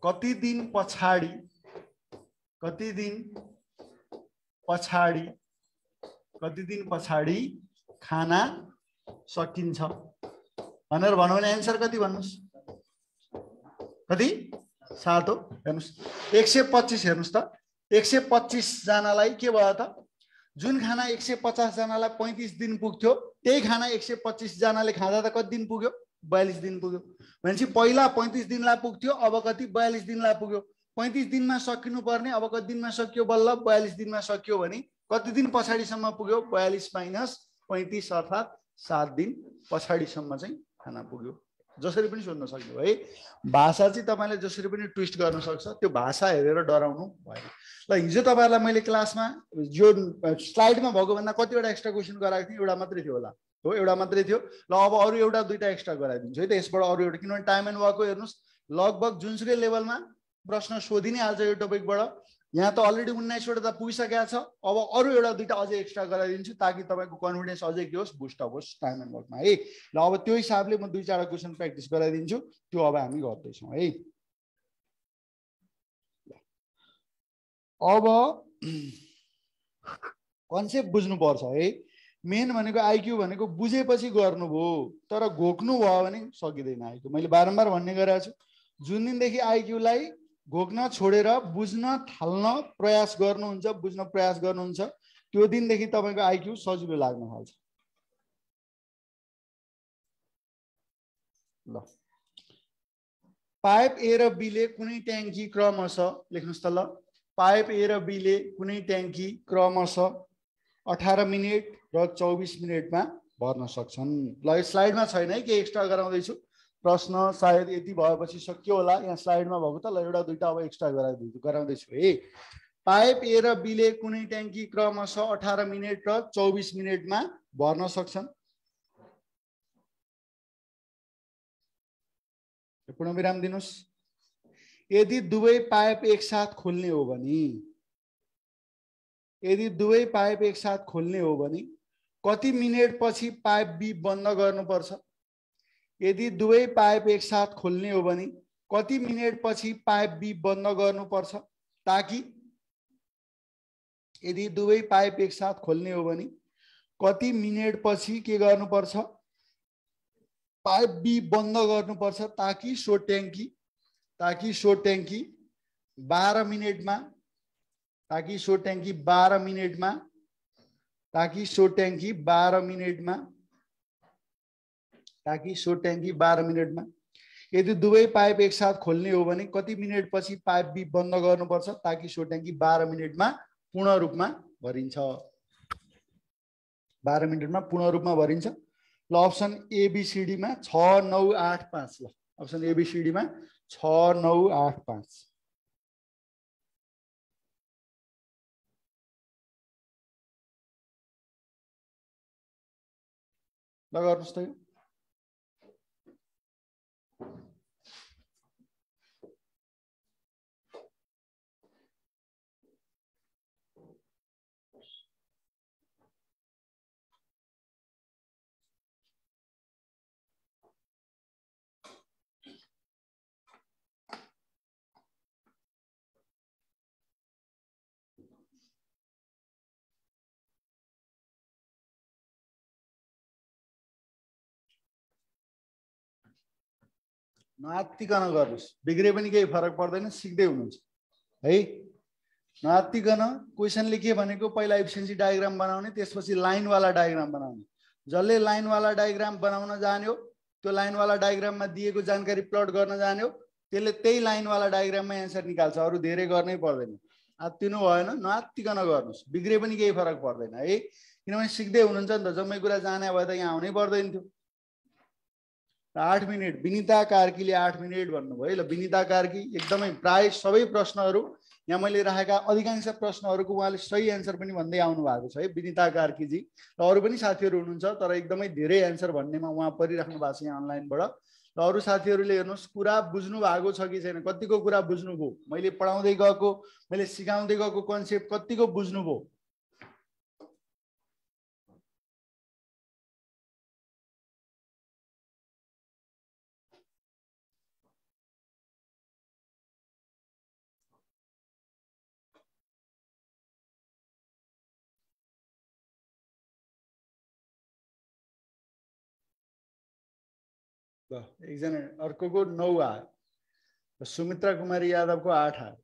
कति दिन पछाडि खाना सकिन्छ भनेर भनौँ भने एन्सर कति भन्नुहोस्, कति 7 हो। हेर्नुहोस् 125 हेर्नुहोस् त, 125 जनालाई के भयो त, जुन खाना 150 जनालाई 35 दिन पुग्थ्यो त्यही खाना 125 जनाले खाँदा त कति दिन पुग्यो, 42 दिन पुग्यो। भनेपछि पहिला 35 दिनलाई पुग्थ्यो, अब कति 42 दिनलाई पुग्यो। 35 दिनमा सकिनु पर्ने अब कति दिनमा सकियो, बल्ल 42 दिनमा सकियो भने कति दिन पछाडिसम्म पुग्यो, 42 माइनस 35 अर्थात् 7 दिन पछाडिसम्म चाहिँ खाना पुग्यो। जसरी पनि सोध्न सक्नु है। भाषा चाहिँ तपाईँले जसरी पनि ट्विस्ट गर्न सक्छ, त्यो भाषा हेरेर डराउनु भएन। ल हिजो तपाईँहरूलाई मैले क्लासमा जो स्लाइडमा भएको भन्दा कतिवटा एक्स्ट्रा क्वेसन गराएको थिएँ, एउटा मात्रै थियो होला हो, एउटा मात्रै थियो। ल अब अरू एउटा दुईटा एक्स्ट्रा गराइदिन्छु है त यसबाट अरू एउटा, किनभने टाइम एन्ड वर्कको हेर्नुहोस् लगभग जुनसुकै लेभलमा प्रश्न सोधि नै हाल्छ यो टपिकबाट। यहाँ त अलरेडी 19 वटा त पुगिसकेको छ, अब अरू एउटा दुईटा अझै एक्स्ट्रा गराइदिन्छु ताकि तपाईँको कन्फिडेन्स अझै के होस्, बुस्ट अप होस् टाइम एन्ड वर्कमा है। ल अब त्यो हिसाबले म 2-4 क्वेसन प्र्याक्टिस गराइदिन्छु, त्यो अब हामी गर्दैछौँ है। अब कन्सेप्ट बुझ्नुपर्छ है। मेन भनेको आइक्यू भनेको बुझेपछि गर्नुभयो, तर घोक्नु भयो भने सकिँदैन आइक्यू। मैले बारम्बार भन्ने गरेको छु, जुन दिनदेखि आइक्यूलाई घोक्न छोडेर बुझ्न थाल्न प्रयास गर्नुहुन्छ, बुझ्न प्रयास गर्नुहुन्छ, त्यो दिनदेखि तपाईँको आइक्यू सजिलो लाग्न थाल्छ। ल पाइप ए र बीले कुनै ट्याङ्की क्रमशः, लेख्नुहोस् त ल, पाइप ए र बीले कुनै ट्याङ्की क्रमशः 18 मिनेट र 24 मिनेटमा भर्न सक्छन्। ल यो स्लाइडमा छैन है, के एक्स्ट्रा गराउँदैछु, प्रश्न सायद यति भएपछि सकियो होला, यहाँ स्लाइडमा भएको त। ल एउटा दुईटा अब एक्स्ट्रा गराउँदैछु है। पाइप ए र बीले कुनै ट्याङ्की क्रमशः 18 मिनेट र 24 मिनेटमा भर्न सक्छन्। पूर्णविराम दिनुस्। यदि दुवै पाइप एकसाथ खोल्ने हो भने कति मिनेट पछि पाइप बी बन्द गर्नुपर्छ। यदि दुवै पाइप एकसाथ खोल्ने हो भने कति मिनेट पछि पाइप बी बन्द गर्नुपर्छ, ताकि यदि दुवै पाइप एकसाथ खोल्ने हो भने कति मिनेट पछि के गर्नुपर्छ, पाइप बी बन्द गर्नुपर्छ, ताकि सो ट्याङ्की 12 मिनेटमा ताकि सो ट्याङ्की 12 मिनेटमा यदि दुवै पाइप एकसाथ खोल्ने हो भने कति मिनेट पछि पाइप बी बन्द गर्नुपर्छ, ताकि सो ट्याङ्की 12 मिनेटमा पूर्ण रूपमा भरिन्छ। 12 मिनेटमा पूर्ण रूपमा भरिन्छ। ल अप्सन एबीसीडी मा 6 9 8 5। ल अप्सन एबीसीडी मा 6 9 8 5। ल गर्नुस् त। नआत्तिकन गर्नुस्, बिग्रे पनि केही फरक पर्दैन, सिक्दै हुनुहुन्छ है। नआत्तिकन क्वेसनले के भनेको पहिला एफिसिएन्सी डायग्राम बनाउने, त्यसपछि लाइनवाला डायग्राम बनाउने। जसले लाइनवाला डायग्राम बनाउन जान्यो, त्यो लाइनवाला डायग्राममा दिएको जानकारी प्लट गर्न जान्यो, त्यसले त्यही लाइनवाला डायग्राममा एन्सर निकाल्छ, अरू धेरै गर्नै पर्दैन। आत्तिनु भएन, नआत्तिकन गर्नुस्, बिग्रे पनि केही फरक पर्दैन है, किनभने सिक्दै हुनुहुन्छ नि त। जम्मै कुरा जाने भए त यहाँ आउनै पर्दैन थियो। 8 मिनट विनिता कार्कीले 8 मिनट भन्नुभयो है। ल विनिता कार्की एकदमै प्राय सबै प्रश्नहरू यहाँ मैले राखेका अधिकांश प्रश्नहरूको उहाँले सही एन्सर पनि भन्दै आउनु भएको छ है विनिता कार्कीजी। र अरू पनि साथीहरू हुनुहुन्छ तर एकदमै धेरै एन्सर भन्नेमा उहाँ परिराख्नु भएको छ यहाँ अनलाइनबाट। र अरू साथीहरूले हेर्नुहोस् कुरा बुझ्नु भएको छ कि छैन, कतिको कुरा बुझ्नुभयो, मैले पढाउँदै गएको, मैले सिकाउँदै गएको कन्सेप्ट कतिको बुझ्नुभयो। एकजना अर्को 9 आयो, सुमित्रा कुमारी यादवको 8 आयो।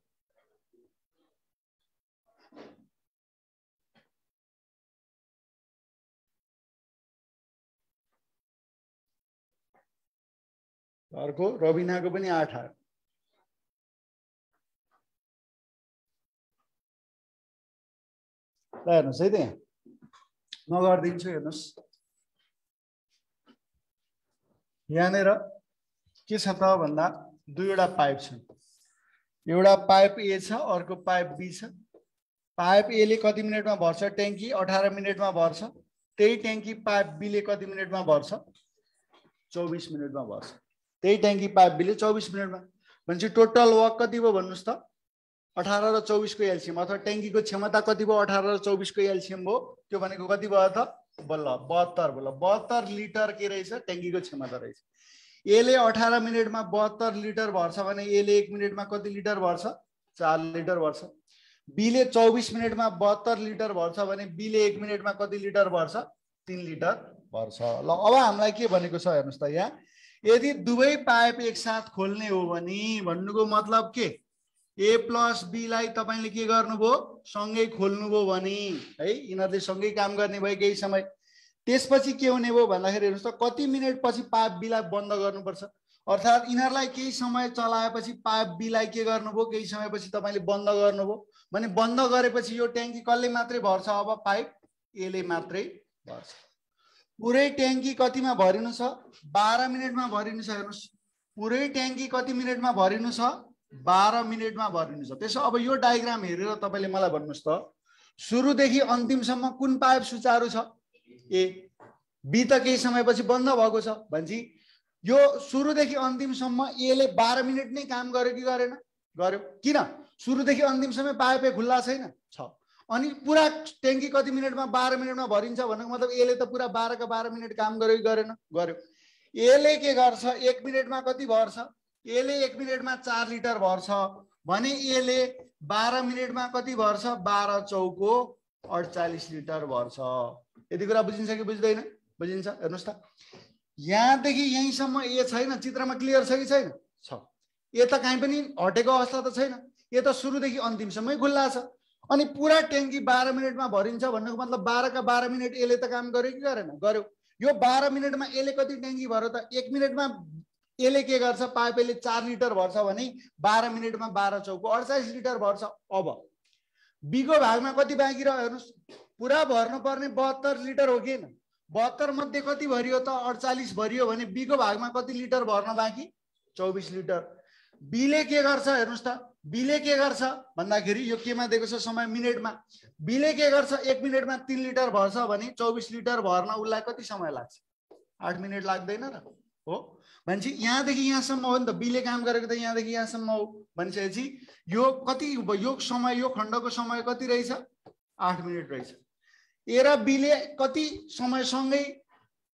अर्को रबिनाको पनि 8 आयो। ल हेर्नुहोस् है त यहाँ म गरिदिन्छु, हेर्नुहोस् यहाँनिर के छ त भन्दा दुईवटा पाइप छन्, एउटा पाइप ए छ, अर्को पाइप बी छ। पाइप ए ले कति मिनेटमा भर्छ ट्याङ्की? 18 मिनेटमा भर्छ। त्यही ट्याङ्की पाइप बी ले कति मिनेटमा भर्छ? 24 मिनेटमा भर्छ। त्यही ट्याङ्की पाइप बी ले 24 मिनेटमा। भनेपछि टोटल वर्क कति भयो भन्नुस् त? 18 र 24 को एलसीएम, अथवा ट्याङ्कीको क्षमता कति भयो? 18 र 24 को एलसीएम भयो। त्यो भनेको कति भयो त? बल्ल 72 भयो। 72 लिटर के रहेछ? ट्याङ्कीको क्षमता रहेछ। ए ले 18 मिनेटमा 72 लिटर भर्छ भने ए ले 1 मिनेटमा कति लिटर भर्छ? 4 लिटर भर्छ। बी ले 24 मिनेटमा 72 लिटर भर्छ भने बी ले 1 मिनेटमा कति लिटर भर्छ? 3 लिटर भर्छ। ल अब हामीलाई के भनेको छ हेर्नुस् त यहाँ, यदि दुवै पाइप एकसाथ खोल्ने हो भने भन्नुको मतलब के? ए प्लस बी लाई तपाईले के गर्नुभयो? सँगै खोल्नुभयो भने है, यिनीहरूले सँगै काम गर्ने भयो केही समय। त्यसपछि के हुने भयो भन्दाखेरि हेर्नुस् त कति मिनेट पछि पाइप बी लाई बन्द गर्नुपर्छ। अर्थात् यिनीहरूलाई केही समय चलाएपछि पाइप बी लाई के गर्नुभयो? केही समयपछि तपाईले बन्द गर्नुभयो भने बन्द गरेपछि यो ट्याङ्की कसले मात्रै भर्छ? अब पाइप ए ले मात्रै भर्छ। पुरै ट्याङ्की कतिमा भरिनु छ? 12 मिनेटमा भरिनु छ। हेर्नुस् पुरै ट्याङ्की कति मिनेटमा भरिनु छ? 12 मिनेटमा भरिनु छ। त्यसो अब यो डायग्राम हेरेर तपाईले मलाई भन्नुस् त सुरुदेखि अन्तिमसम्म कुन पाइप सुचारू छ? ए। बी त केही समयपछि बन्द भएको छ। भनेपछि यो सुरुदेखि अन्तिमसम्म ए ले 12 मिनेट नै काम गर्यो कि गरेन? गर्यो। किन? सुरुदेखि अन्तिमसम्म पाइप खुल्ला छैन छ। अनि पुरा ट्याङ्की कति मिनेटमा? 12 मिनेटमा भरिन्छ भनेको मतलब ए ले त पुरा 12 का 12 मिनेट काम गर्यो कि गरेन? गर्यो। ए ले के गर्छ? 1 मिनेटमा कति भर्छ? ए ले 1 मिनेटमा 4 लिटर भर्छ भने ए ले 12 मिनेटमा कति भर्छ? 12 चौको 48 लिटर भर्छ। यति कुरा बुझिन्छ कि बुझ्दैन? बुझिन्छ। हेर्नुस् त यहाँदेखि यहीँसम्म ए छैन, चित्रमा क्लियर छ कि छैन? छ। ए त कहीँ पनि हटेको अवस्था त छैन, ए त सुरुदेखि अन्तिमसम्मै खुल्ला छ। अनि पुरा ट्याङ्की 12 मिनेटमा भरिन्छ भन्नुको मतलब 12 का 12 मिनेट ए ले त काम गर्यो कि गरेन? गर्यो। यो 12 मिनेटमा ए ले कति ट्याङ्की भर्यो त? 1 मिनेटमा ए ले के गर्छ? पाइप ए ले 4 लिटर भर्छ भने 12 मिनेटमा 12 चौको 48 लिटर भर्छ। अब बी को भागमा कति बाँकी रह्यो हेर्नुस्? पुरा भर्नु पर्ने 72 लिटर हो कि? 72 मध्ये कति भरियो त? 48 भरियो भने बी को भागमा कति लिटर भर्न बाँकी? 24 लिटर। बी ले के गर्छ हेर्नुस् त? बी ले के गर्छ भन्दाखेरि यो केमा दिएको छ समय? मिनेटमा। बी ले के गर्छ? 1 मिनेटमा 3 लिटर भर्छ भने 24 लिटर भर्न उसलाई कति समय लाग्छ? 8 मिनेट लाग्दैन र? हो। भनेपछि यहाँदेखि यहाँसम्म हो नि त, बी ले काम गरेको त यहाँदेखि यहाँसम्म हो। भनेपछि यो कति यो समय, यो खण्डको समय कति रहेछ? 8 मिनेट रहेछ। ए र बी ले कति समयसँगै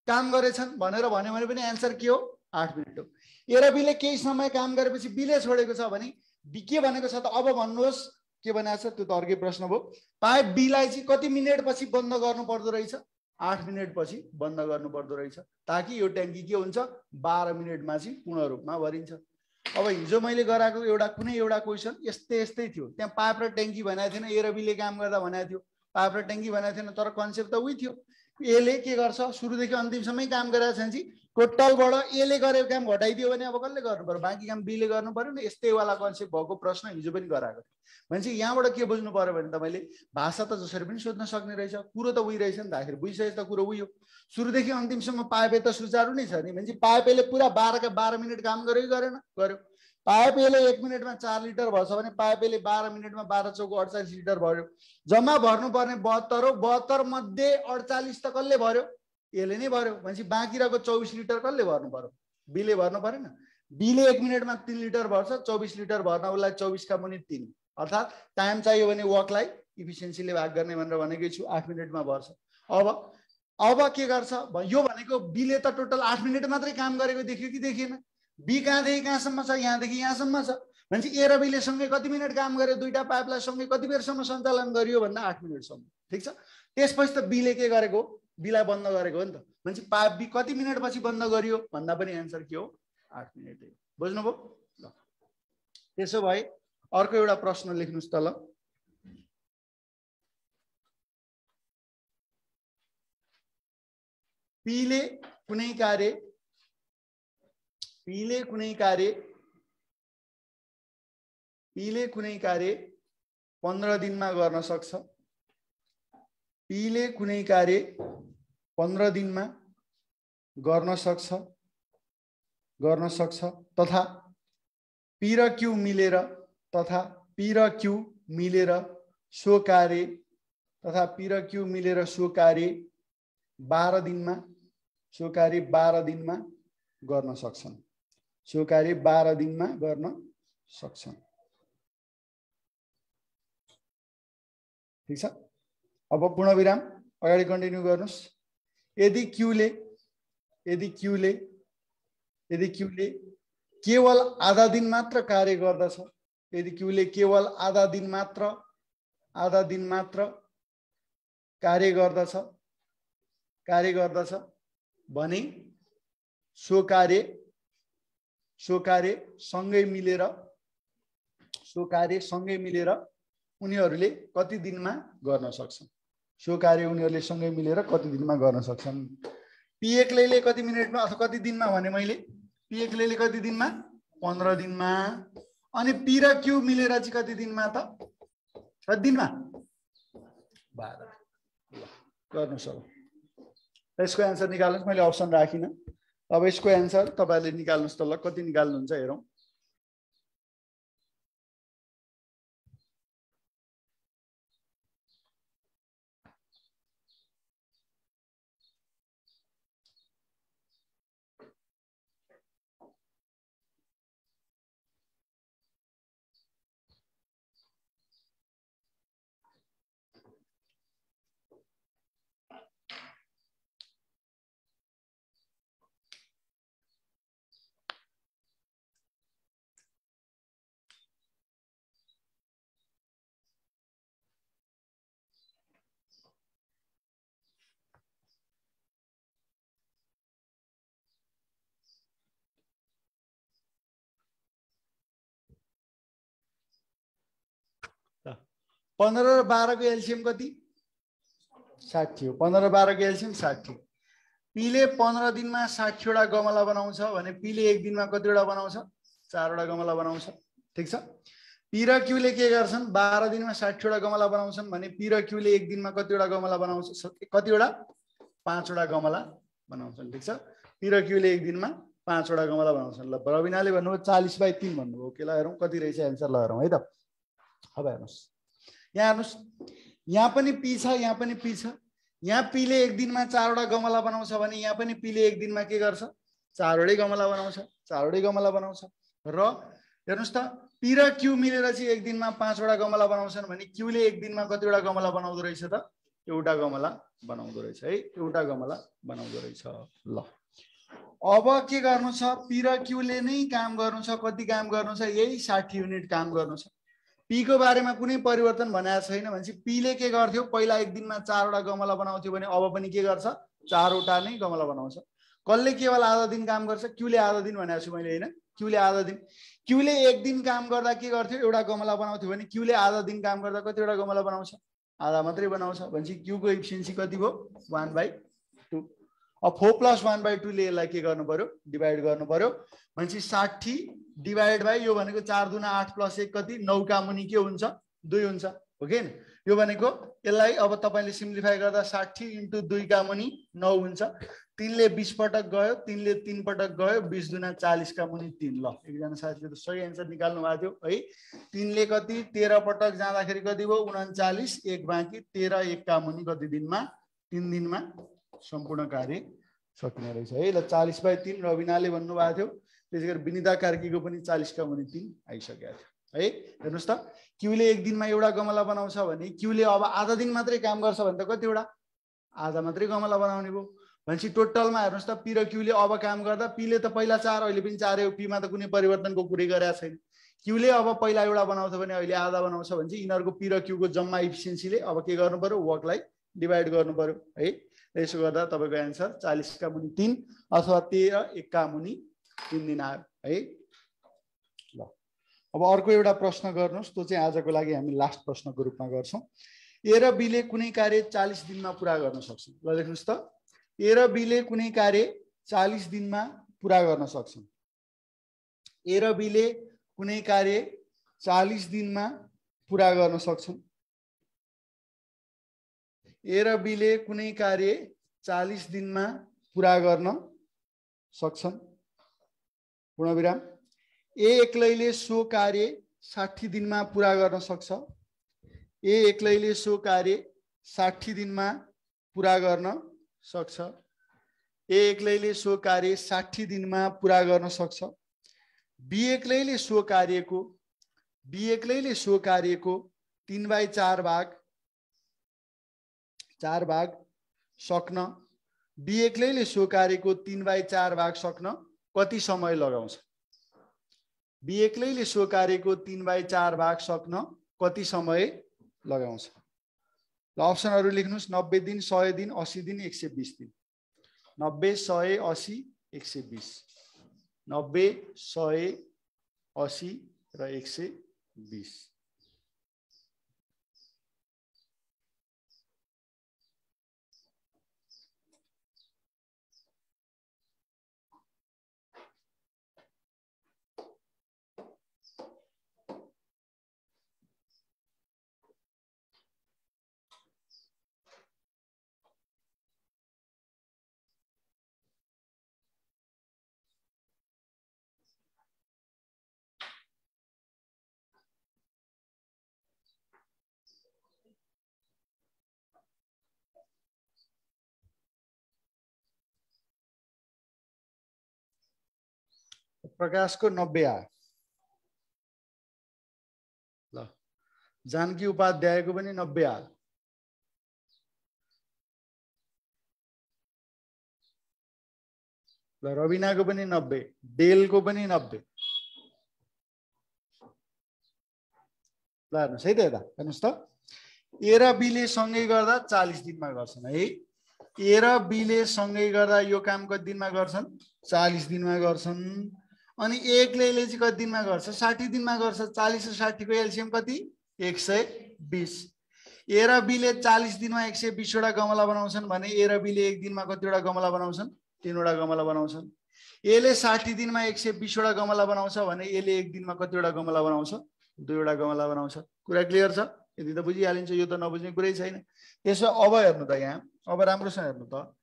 काम गरेछन् भनेर भन्यो भने पनि एन्सर के हो? 8 मिनेट हो। ए र बी ले केही समय काम गरेपछि बी ले छोडेको छ भने बी के भनेको छ त? अब भन्नुहोस् के भनेको छ? त्यो त अर्कै प्रश्न भयो। पाइप बी लाई चाहिँ कति मिनेट पछि बन्द गर्नु पर्दो रहेछ? 8 मिनेटपछि बन्द गर्नु पर्दो रहेछ ताकि यो ट्याङ्की के हुन्छ 12 मिनेटमा चाहिँ पूर्ण रूपमा भरिन्छ। अब हिजो मैले गराएको कुनै एउटा क्वेसन यस्तै थियो, त्यहाँ पाइप र ट्याङ्की भनेको थिएन, ए र बीले काम गर्दा भनेको थियो, पाइप र ट्याङ्की भनेको थिएन, तर कन्सेप्ट त उही थियो। एले के गर्छ सुरुदेखि अन्तिमसम्मै काम गरेको छ भने टोटलबाट एले गरेको काम घटाइदियो भने अब कसले गर्नु पर्यो, बाँकी काम बीले गर्नु पर्यो नि। यस्तै वाला कन्सेप्ट भएको प्रश्न हिजो पनि गराएको थियो भने चाहिँ यहाँबाट के बुझ्नु पर्यो भने तपाईँले भाषा त जसरी पनि सोध्न सक्ने रहेछ, कुरो त उही रहेछ नि त। आखिर बुझिसके त कुरो उही हो, सुरुदेखि अन्तिमसम्म पाइपे त सुचारू नै छ नि भने चाहिँ पाइपले पुरा 12 मिनेट काम गर्यो कि गरेन, गर्यो। पाइपले 1 मिनेटमा 4 लिटर भर्छ भने पाइपले 12 मिनेटमा 12 चौको 48 लिटर भर्यो। जम्मा भर्नुपर्ने 72 हो, 72 मध्ये 48 त कसले भर्यो, यसले नै भर्यो भनेपछि बाँकी रहेको 24 लिटर कसले भर्नु पर्यो, बीले भर्नु परेन। बीले 1 मिनेटमा 3 लिटर भर्छ, 24 लिटर भर्न उसलाई 24 का मुनि 3 अर्थात् टाइम चाहियो भने वर्कलाई इफिसियन्सीले भाग गर्ने भनेर भनेकै छु, 8 मिनेटमा भर्छ। अब के गर्छ, यो भनेको बीले त टोटल 8 मिनेट मात्रै काम गरेको देखियो कि देखिएन। बी कहाँदेखि कहाँसम्म छ, यहाँदेखि यहाँसम्म छ भनेपछि ए र बीले सँगै कति मिनेट काम गर्यो, दुईटा पाइपलाई सँगै कति बेरसम्म सञ्चालन गरियो भन्दा 8 मिनेटसम्म। ठिक छ, त्यसपछि त बीले के गरेको, बीलाई बन्द गरेको हो नि त भनेपछि पाइप बी कति मिनेटपछि बन्द गरियो भन्दा पनि एन्सर के हो, 8 मिनेट हो। बुझ्नुभयो ल। त्यसो भए अर्को एउटा प्रश्न लेख्नुस् त ल। पीले कुनै कार्य 15 दिनमा गर्न सक्छ। पीले कुनै कार्य 15 दिनमा गर्न सक्छ तथा पी र क्यू मिलेर सो कार्य 12 दिनमा गर्न सक्छन्। सो कार्य 12 दिनमा गर्न सक्छन्। ठीक छ, अब पूर्ण विराम अगाडि कन्टिन्यू गर्नुस्। यदि क्यूले केवल आधा दिन मात्र कार्य गर्दछ, यदि क्यूले केवल आधा दिन मात्र कार्य गर्दछ भने सो कार्य सँगै मिलेर उनीहरूले कति दिनमा गर्न सक्छन्। सो कार्य उनीहरूले सँगै मिलेर कति दिनमा गर्न सक्छन्। पी एक्लैले कति मिनेटमा अथवा कति दिनमा भने मैले पी एक्लैले कति दिनमा 15 दिनमा, अनि पी र क्यू मिलेर चाहिँ कति दिनमा त, कति दिनमा 12। गर्नुस्। अब यसको एन्सर निकाल्नुस्, मैले अप्सन राखिनँ। अब यसको एन्सर तपाईले निकाल्नुस् त ल, कति निकाल्नुहुन्छ हेरौँ। तो 15 र 12 को एलसीएम कति 60 हो। 15 र 12 को एलसीएम 60। पीले 15 दिनमा 60 वटा गमला बनाउँछ भने पीले एक दिनमा कतिवटा बनाउँछ, 4 वटा गमला बनाउँछ। ठीक छ। पी र क्यूले के गर्छन्, 12 दिनमा 60 वटा गमला बनाउँछन् भने पी र क्यूले एक दिनमा कतिवटा गमला बनाउँछ, कतिवटा 5 वटा गमला बनाउँछन्। ठीक छ। पी र क्यूले एक दिनमा 5 वटा गमला बनाउँछन्। ल प्रवीणाले भन्नुभयो 40/3 भन्नुभयो। के ल हेरौँ कति रहेछ एन्सर, ल हेरौँ है त। अब हेर्नुस्, यहाँ हेर्नुस्, यहाँ पनि पी छ, यहाँ पनि पी छ। यहाँ पीले एक दिनमा 4 वटा गमला बनाउँछ भने यहाँ पनि पीले एक दिनमा के गर्छ, 4 वटै गमला बनाउँछ, 4 वटै गमला बनाउँछ। र हेर्नुस् त, पी र क्यू मिलेर चाहिँ एक दिनमा 5 वटा गमला बनाउँछन् भने क्यूले एक दिनमा कतिवटा गमला बनाउँदो रहेछ त, एउटा गमला बनाउँदो रहेछ है, एउटा गमला बनाउँदो रहेछ। ल अब के गर्नु छ, पी र क्यूले नै काम गर्नु छ। कति काम गर्नु छ, यही 60 युनिट काम गर्नु छ। पी को बारेमा कुनै परिवर्तन भनेको छैन भनेपछि पी ले के गर्थ्यो पहिला एक दिनमा 4 वटा गमला बनाउँथ्यो भने अब पनि के गर्छ 4 वटा नै गमला बनाउँछ कसले केवल आधा दिन काम गर्छ क्यू ले आधा दिन भनेको छु मैले हैन क्यू ले आधा दिन क्यू ले एक दिन काम गर्दा के गर्थ्यो एउटा गमला बनाउँथ्यो भने क्यू ले आधा दिन काम गर्दा कतिवटा गमला बनाउँछ आधा मात्रै बनाउँछ भनेपछि क्यू को एफिसिएन्सी कति भयो 1/2 अब 4 + 1/2 ले यसलाई के गर्नु पर्यो डिवाइड गर्नु पर्यो भनेपछि 60 डिवाइड बाइ यो भनेको 4 दुना 8 + 1 कति 9 का मुनि के हुन्छ 2 हुन्छ हो के नि यो भनेको यसलाई अब तपाईले सिम्प्लिफाई गर्दा 60 * 2 का मुनि 9 हुन्छ 3 ले 20 पटक गयो 3 ले 3 पटक गयो 20 दुना 40 का मुनि 3 ल एकजना साथीले त सही आन्सर निकाल्नु भएको थियो है 3 ले कति 13 पटक जाँदाखेरि कति भयो 39 एक बाँकी 13 एक का मुनि कति दिनमा 3 दिनमा सम्पूर्ण कार्य सकिने रहेछ है ल 40/3 रविनाले भन्नु भएको थियो त्यसैगरी विनिता कार्कीको पनि 40 का मुनि 3 आइसकेको थियो है हेर्नुस् त क्यूले एक दिनमा एउटा गमला बनाउँछ भने क्यूले अब आधा दिन मात्रै काम गर्छ भने त कतिवटा आधा मात्रै गमला बनाउने भयो भनेपछि टोटलमा हेर्नुस् त पी र क्यूले अब काम गर्दा पी ले त पहिला 4 अहिले पनि 4 हो पी मा त कुनै परिवर्तनको कुरै गरेको छैन क्यूले अब पहिला एउटा बनाउँछ भने अहिले आधा बनाउँछ भनेपछि यिनीहरुको पी र क्यू को जम्मा एफिसिएन्सीले अब के गर्नु पर्यो वर्कलाई डिवाइड गर्नु पर्यो है यसो गर्दा तपाईको आन्सर 40 का मुनि 3 अथवा 13 एक का मुनि 3 दिन आयो है ल अब अर्को एउटा प्रश्न गर्नुस् त्यो चाहिँ आजको लागि हामी लास्ट प्रश्नको रूपमा गर्छौं ए र बी ले कुनै कार्य 40 दिनमा पूरा गर्न सक्छन् ल लेख्नुस् त ए र बी ले कुनै कार्य 40 दिनमा पूरा गर्न सक्छन् ए र बी ले कुनै कार्य 40 दिनमा पूरा गर्न सक्छन् ए र बी ले कुनै कार्य 40 दिनमा पूरा गर्न सक्छन् पूर्णविराम ए एक्लैले सो कार्य 60 दिनमा पूरा गर्न सक्छ ए एक्लैले सो कार्य 60 दिनमा पूरा गर्न सक्छ ए एक्लैले सो कार्य 60 दिनमा पूरा गर्न सक्छ बी एक्लैले सो कार्यको 3/4 भाग सक्न बी एक्लैले सो कार्यको 3/4 भाग सक्न कति समय लगाउँछ बी एक्लैले सो कार्यको 3/4 भाग सक्न कति समय लगाउँछ ल अप्सनहरु लेख्नुस् 90 दिन 100 दिन 80 दिन 120 दिन 90 100 80 120 90 100 80 र 120 प्रकाश को 90 आयो ल जानकी उपाध्याय को पनि 90 आयो ल रविना को पनि 90 डेल को पनि 90 ल हेर्नुस् है त यता हेर्नुस् त ए र बी ले सँगै गर्दा 40 दिनमा गर्छन् है ए र बी ले सँगै गर्दा यो काम कति दिनमा गर्छन् 40 दिनमा गर्छन् अनि एक्लैले चाहिँ कति दिनमा गर्छ 60 दिनमा गर्छ 40 र 60 को एलसीएम कति 120 ए र बी ले 40 दिनमा 120 वटा गमला बनाउँछन् भने ए र बी ले एक दिनमा कतिवटा गमला बनाउँछन् 3 वटा गमला बनाउँछन् ए ले 60 दिनमा 120 वटा गमला बनाउँछ भने ए ले एक दिनमा कतिवटा गमला बनाउँछ 2 वटा गमला बनाउँछ कुरा क्लियर छ यदि त बुझिहालिन्छ यो त नबुझ्ने कुरै छैन त्यसो अब हेर्नु त यहाँ अब राम्रोसँग हेर्नु त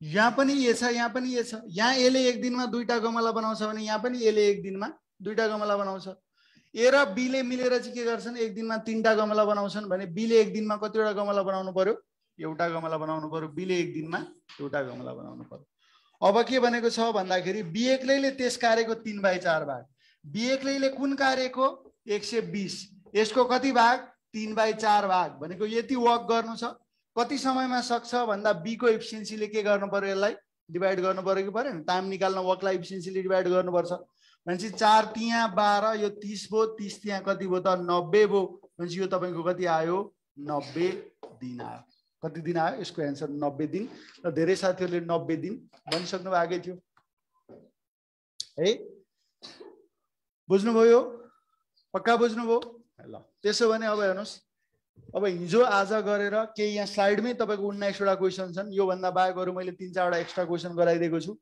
यहाँ पनि ए छ यहाँ पनि ए छ यहाँ ए ले एक दिनमा 2टा गमला बनाउँछ भने यहाँ पनि ए ले एक दिनमा 2टा गमला बनाउँछ ए र बी ले मिलेर चाहिँ के गर्छन् एक दिनमा 3टा गमला बनाउँछन् भने बी ले एक दिनमा कतिवटा गमला बनाउनु पर्यो एउटा गमला बनाउनु पर्यो बी ले एक दिनमा एउटा गमला बनाउनु पर्यो अब के भनेको छ भन्दाखेरि बी एक्लैले त्यस कार्यको 3/4 भाग बी एक्लैले कुन कार्यको 120 यसको कति भाग 3/4 भाग भनेको यति वर्क गर्नु छ कति समयमा सक्छ भन्दा बी को एफिसिएन्सीले के गर्नु पर्यो यसलाई डिवाइड गर्नु पर्यो कि परेन टाइम निकाल्न वर्कलाई एफिसिएन्सीले डिवाइड गर्नुपर्छ भनेपछि 4 त्यहाँ 12 यो 30 भयो, 30 त्यहाँ कति भयो त 90 भयो। भनेपछि यो तपाईँको कति आयो 90 दिन आयो। कति दिन आयो यसको एन्सर 90 दिन। र धेरै साथीहरूले 90 दिन भनिसक्नु भएकै थियो है। बुझ्नुभयो? पक्का बुझ्नुभयो? ल त्यसो भने अब हेर्नुहोस्, अब हिजो आज गरेर केही यहाँ स्लाइडमै तपाईँको 19 वटा क्वेसन छन्। योभन्दा बाहेक अरू मैले 3-4 वटा एक्स्ट्रा क्वेसन गराइदिएको छु।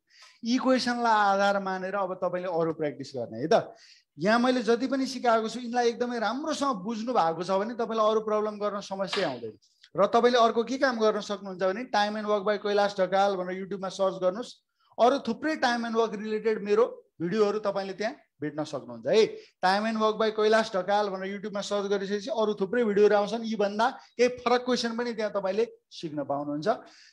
यी क्वेसनलाई आधार मानेर अब तपाईँले अरू प्र्याक्टिस गर्ने है त। यहाँ मैले जति पनि सिकाएको छु यिनलाई एकदमै राम्रोसँग बुझ्नु भएको छ भने तपाईँलाई अरू प्रब्लम गर्न समस्या आउँदैन। र तपाईँले अर्को के काम गर्न सक्नुहुन्छ भने time and work by Kailash Dhakal भनेर युट्युबमा सर्च गर्नुहोस्। अरू थुप्रै टाइम एन्ड वर्क रिलेटेड मेरो भिडियोहरू तपाईँले त्यहाँ भेट्न सक्नुहुन्छ है। Time and work by Kailash Dhakal भनेर युट्युबमा सर्च गरिसकेपछि अरू थुप्रै भिडियोहरू आउँछन्। यीभन्दा केही फरक क्वेसन पनि त्यहाँ तपाईँले सिक्न पाउनुहुन्छ।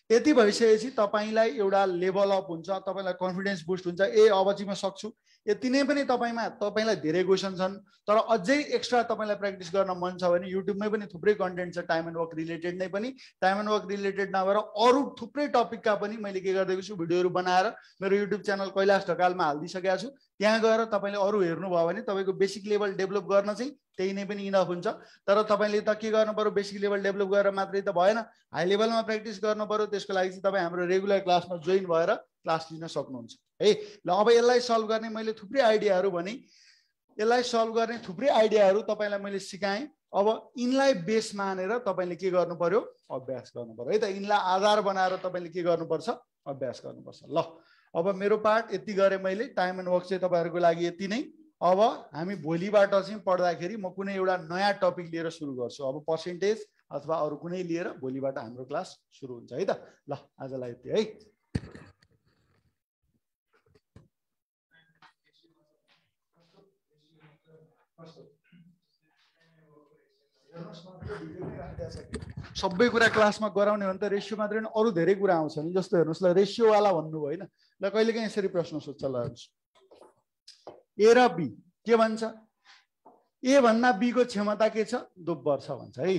यति भइसकेपछि तपाईँलाई एउटा लेभल अप हुन्छ, तपाईँलाई कन्फिडेन्स बुस्ट हुन्छ। अब चाहिँ म सक्छु। यति नै पनि तपाईँलाई धेरै क्वेसन छन्, तर अझै एक्स्ट्रा तपाईँलाई प्र्याक्टिस गर्न मन छ भने युट्युबमै पनि थुप्रै कन्टेन्ट छ टाइम एन्ड वर्क रिलेटेड नै पनि। टाइम एन्ड वर्क रिलेटेड नभएर अरू थुप्रै टपिकका पनि मैले के गरिदिएको छु भिडियोहरू बनाएर मेरो युट्युब च्यानल कैलाश ढकालमा हालिदिइसकेको छु। त्यहाँ गएर तपाईँले अरू हेर्नुभयो भने तपाईँको बेसिक लेभल डेभलप गर्न चाहिँ त्यही नै पनि इनफ हुन्छ। तर तपाईँले त के गर्नु पर्यो, बेसिक लेभल डेभलप गरेर मात्रै त भएन, हाई लेभलमा प्र्याक्टिस गर्नु पर्यो। त्यसको लागि चाहिँ तपाईँ हाम्रो रेगुलर क्लासमा जोइन भएर क्लास लिन सक्नुहुन्छ है। ल अब यसलाई सल्भ गर्ने मैले थुप्रै आइडियाहरू भने, यसलाई सल्भ गर्ने थुप्रै आइडियाहरू तपाईँलाई मैले सिकाएँ। अब यिनलाई बेस मानेर तपाईँले के गर्नु पर्यो, अभ्यास गर्नु पर्यो है त। यिनलाई आधार बनाएर तपाईँले के गर्नुपर्छ, अभ्यास गर्नुपर्छ। ल अब मेरो पार्ट यति गरेँ मैले। टाइम एन्ड वर्क चाहिँ तपाईँहरूको लागि यति नै। अब हामी भोलिबाट चाहिँ पढ्दाखेरि म कुनै एउटा नयाँ टपिक लिएर सुरु गर्छु। अब पर्सेन्टेज अथवा अरू कुनै लिएर भोलिबाट हाम्रो क्लास सुरु हुन्छ है त। ल आजलाई यति है। सबै कुरा क्लासमा गराउने भने त रेसियो मात्रै होइन, अरू धेरै कुरा आउँछ नि। जस्तो हेर्नुहोस् ल, रेसियोवाला भन्नुभयो होइन। ल कहिलेकाहीँ यसरी प्रश्न सोध्छ। ल हेर्नुहोस्, ए र बी के भन्छ? ए भन्दा बी को क्षमता के छ, दोब्बर छ भन्छ है।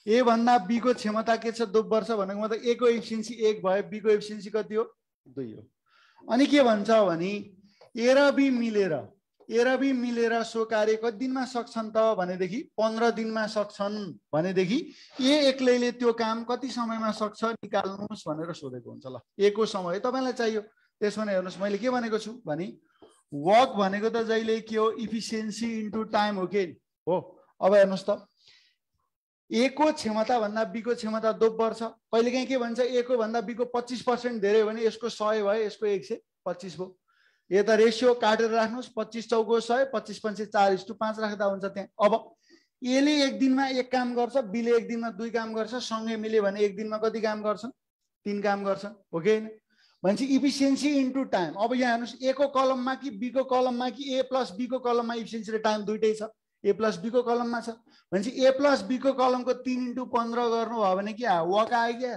ए भन्दा बी को क्षमता के छ, दोब्बर छ भनेको मतलब ए को एफिसिएन्सी 1 भयो, बी को एफिसिएन्सी कति हो, 2 हो। अनि के भन्छ भने ए र बी मिलेर सो कार्य कति दिनमा सक्छन् त भनेदेखि 15 दिनमा सक्छन् भनेदेखि ए एक्लैले त्यो काम कति समयमा सक्छ निकाल्नुहोस् भनेर सोधेको हुन्छ। ल ए को समय तपाईँलाई चाहियो। त्यसमा हेर्नुहोस् मैले के भनेको छु भने वर्क भनेको त जहिले के हो, इफिसियन्सी इन्टु टाइम हो के हो। अब हेर्नुहोस् त ए को क्षमता भन्दा बी को क्षमता दोब्बर छ। कहिलेकाहीँ के भन्छ ए को भन्दा बी को 25% धेरै हो भने यसको 100 भयो, यसको 125 भयो। यो त रेसियो काटेर राख्नुहोस्, 25 चौको 100, 25 पंचे 4:5 राख्दा हुन्छ त्यहाँ। अब एले एक दिनमा एक काम गर्छ, बीले एक दिनमा 2 काम गर्छ, सँगै मिल्यो भने एक दिनमा कति काम गर्छन्, 3 काम गर्छन् हो कि हैन। भन्छ इफिसियन्सी इन्टु टाइम। अब यहाँ हेर्नुहोस् ए को कलममा कि बी को कलममा कि ए प्लस बी को कलममा इफिसियन्सी र टाइम दुइटै छ। ए प्लस बी को कलममा छ भन्छ ए प्लस बी को कलमको 3:15 गर्नुभयो भने के वर्क आयो क्या।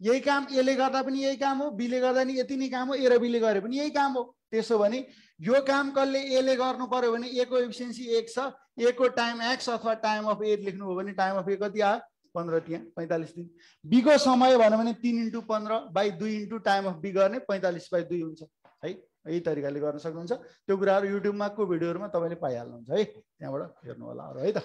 यही काम एले गर्दा पनि यही काम हो, बीले गर्दा नि यति नै काम हो, ए र बीले गरे पनि यही काम हो। त्यसो भने यो काम कसले एले गर्नु पर्यो भने ए को एफिसियन्सी 1 छ, ए को टाइम x अथवा टाइम अफ ए लेख्नु हो भने टाइम अफ ए कति आयो 15 त्यहाँ 45 दिन। बी को समय भन्यो भने 3:15/2 टाइम अफ बी गर्ने 45/2 हुन्छ है। यही तरिकाले गर्न सक्नुहुन्छ। त्यो कुराहरु युट्युबमा को भिडियोहरुमा तपाईले पाइहाल्नुहुन्छ है, त्यहाँबाट हेर्नु होला है त।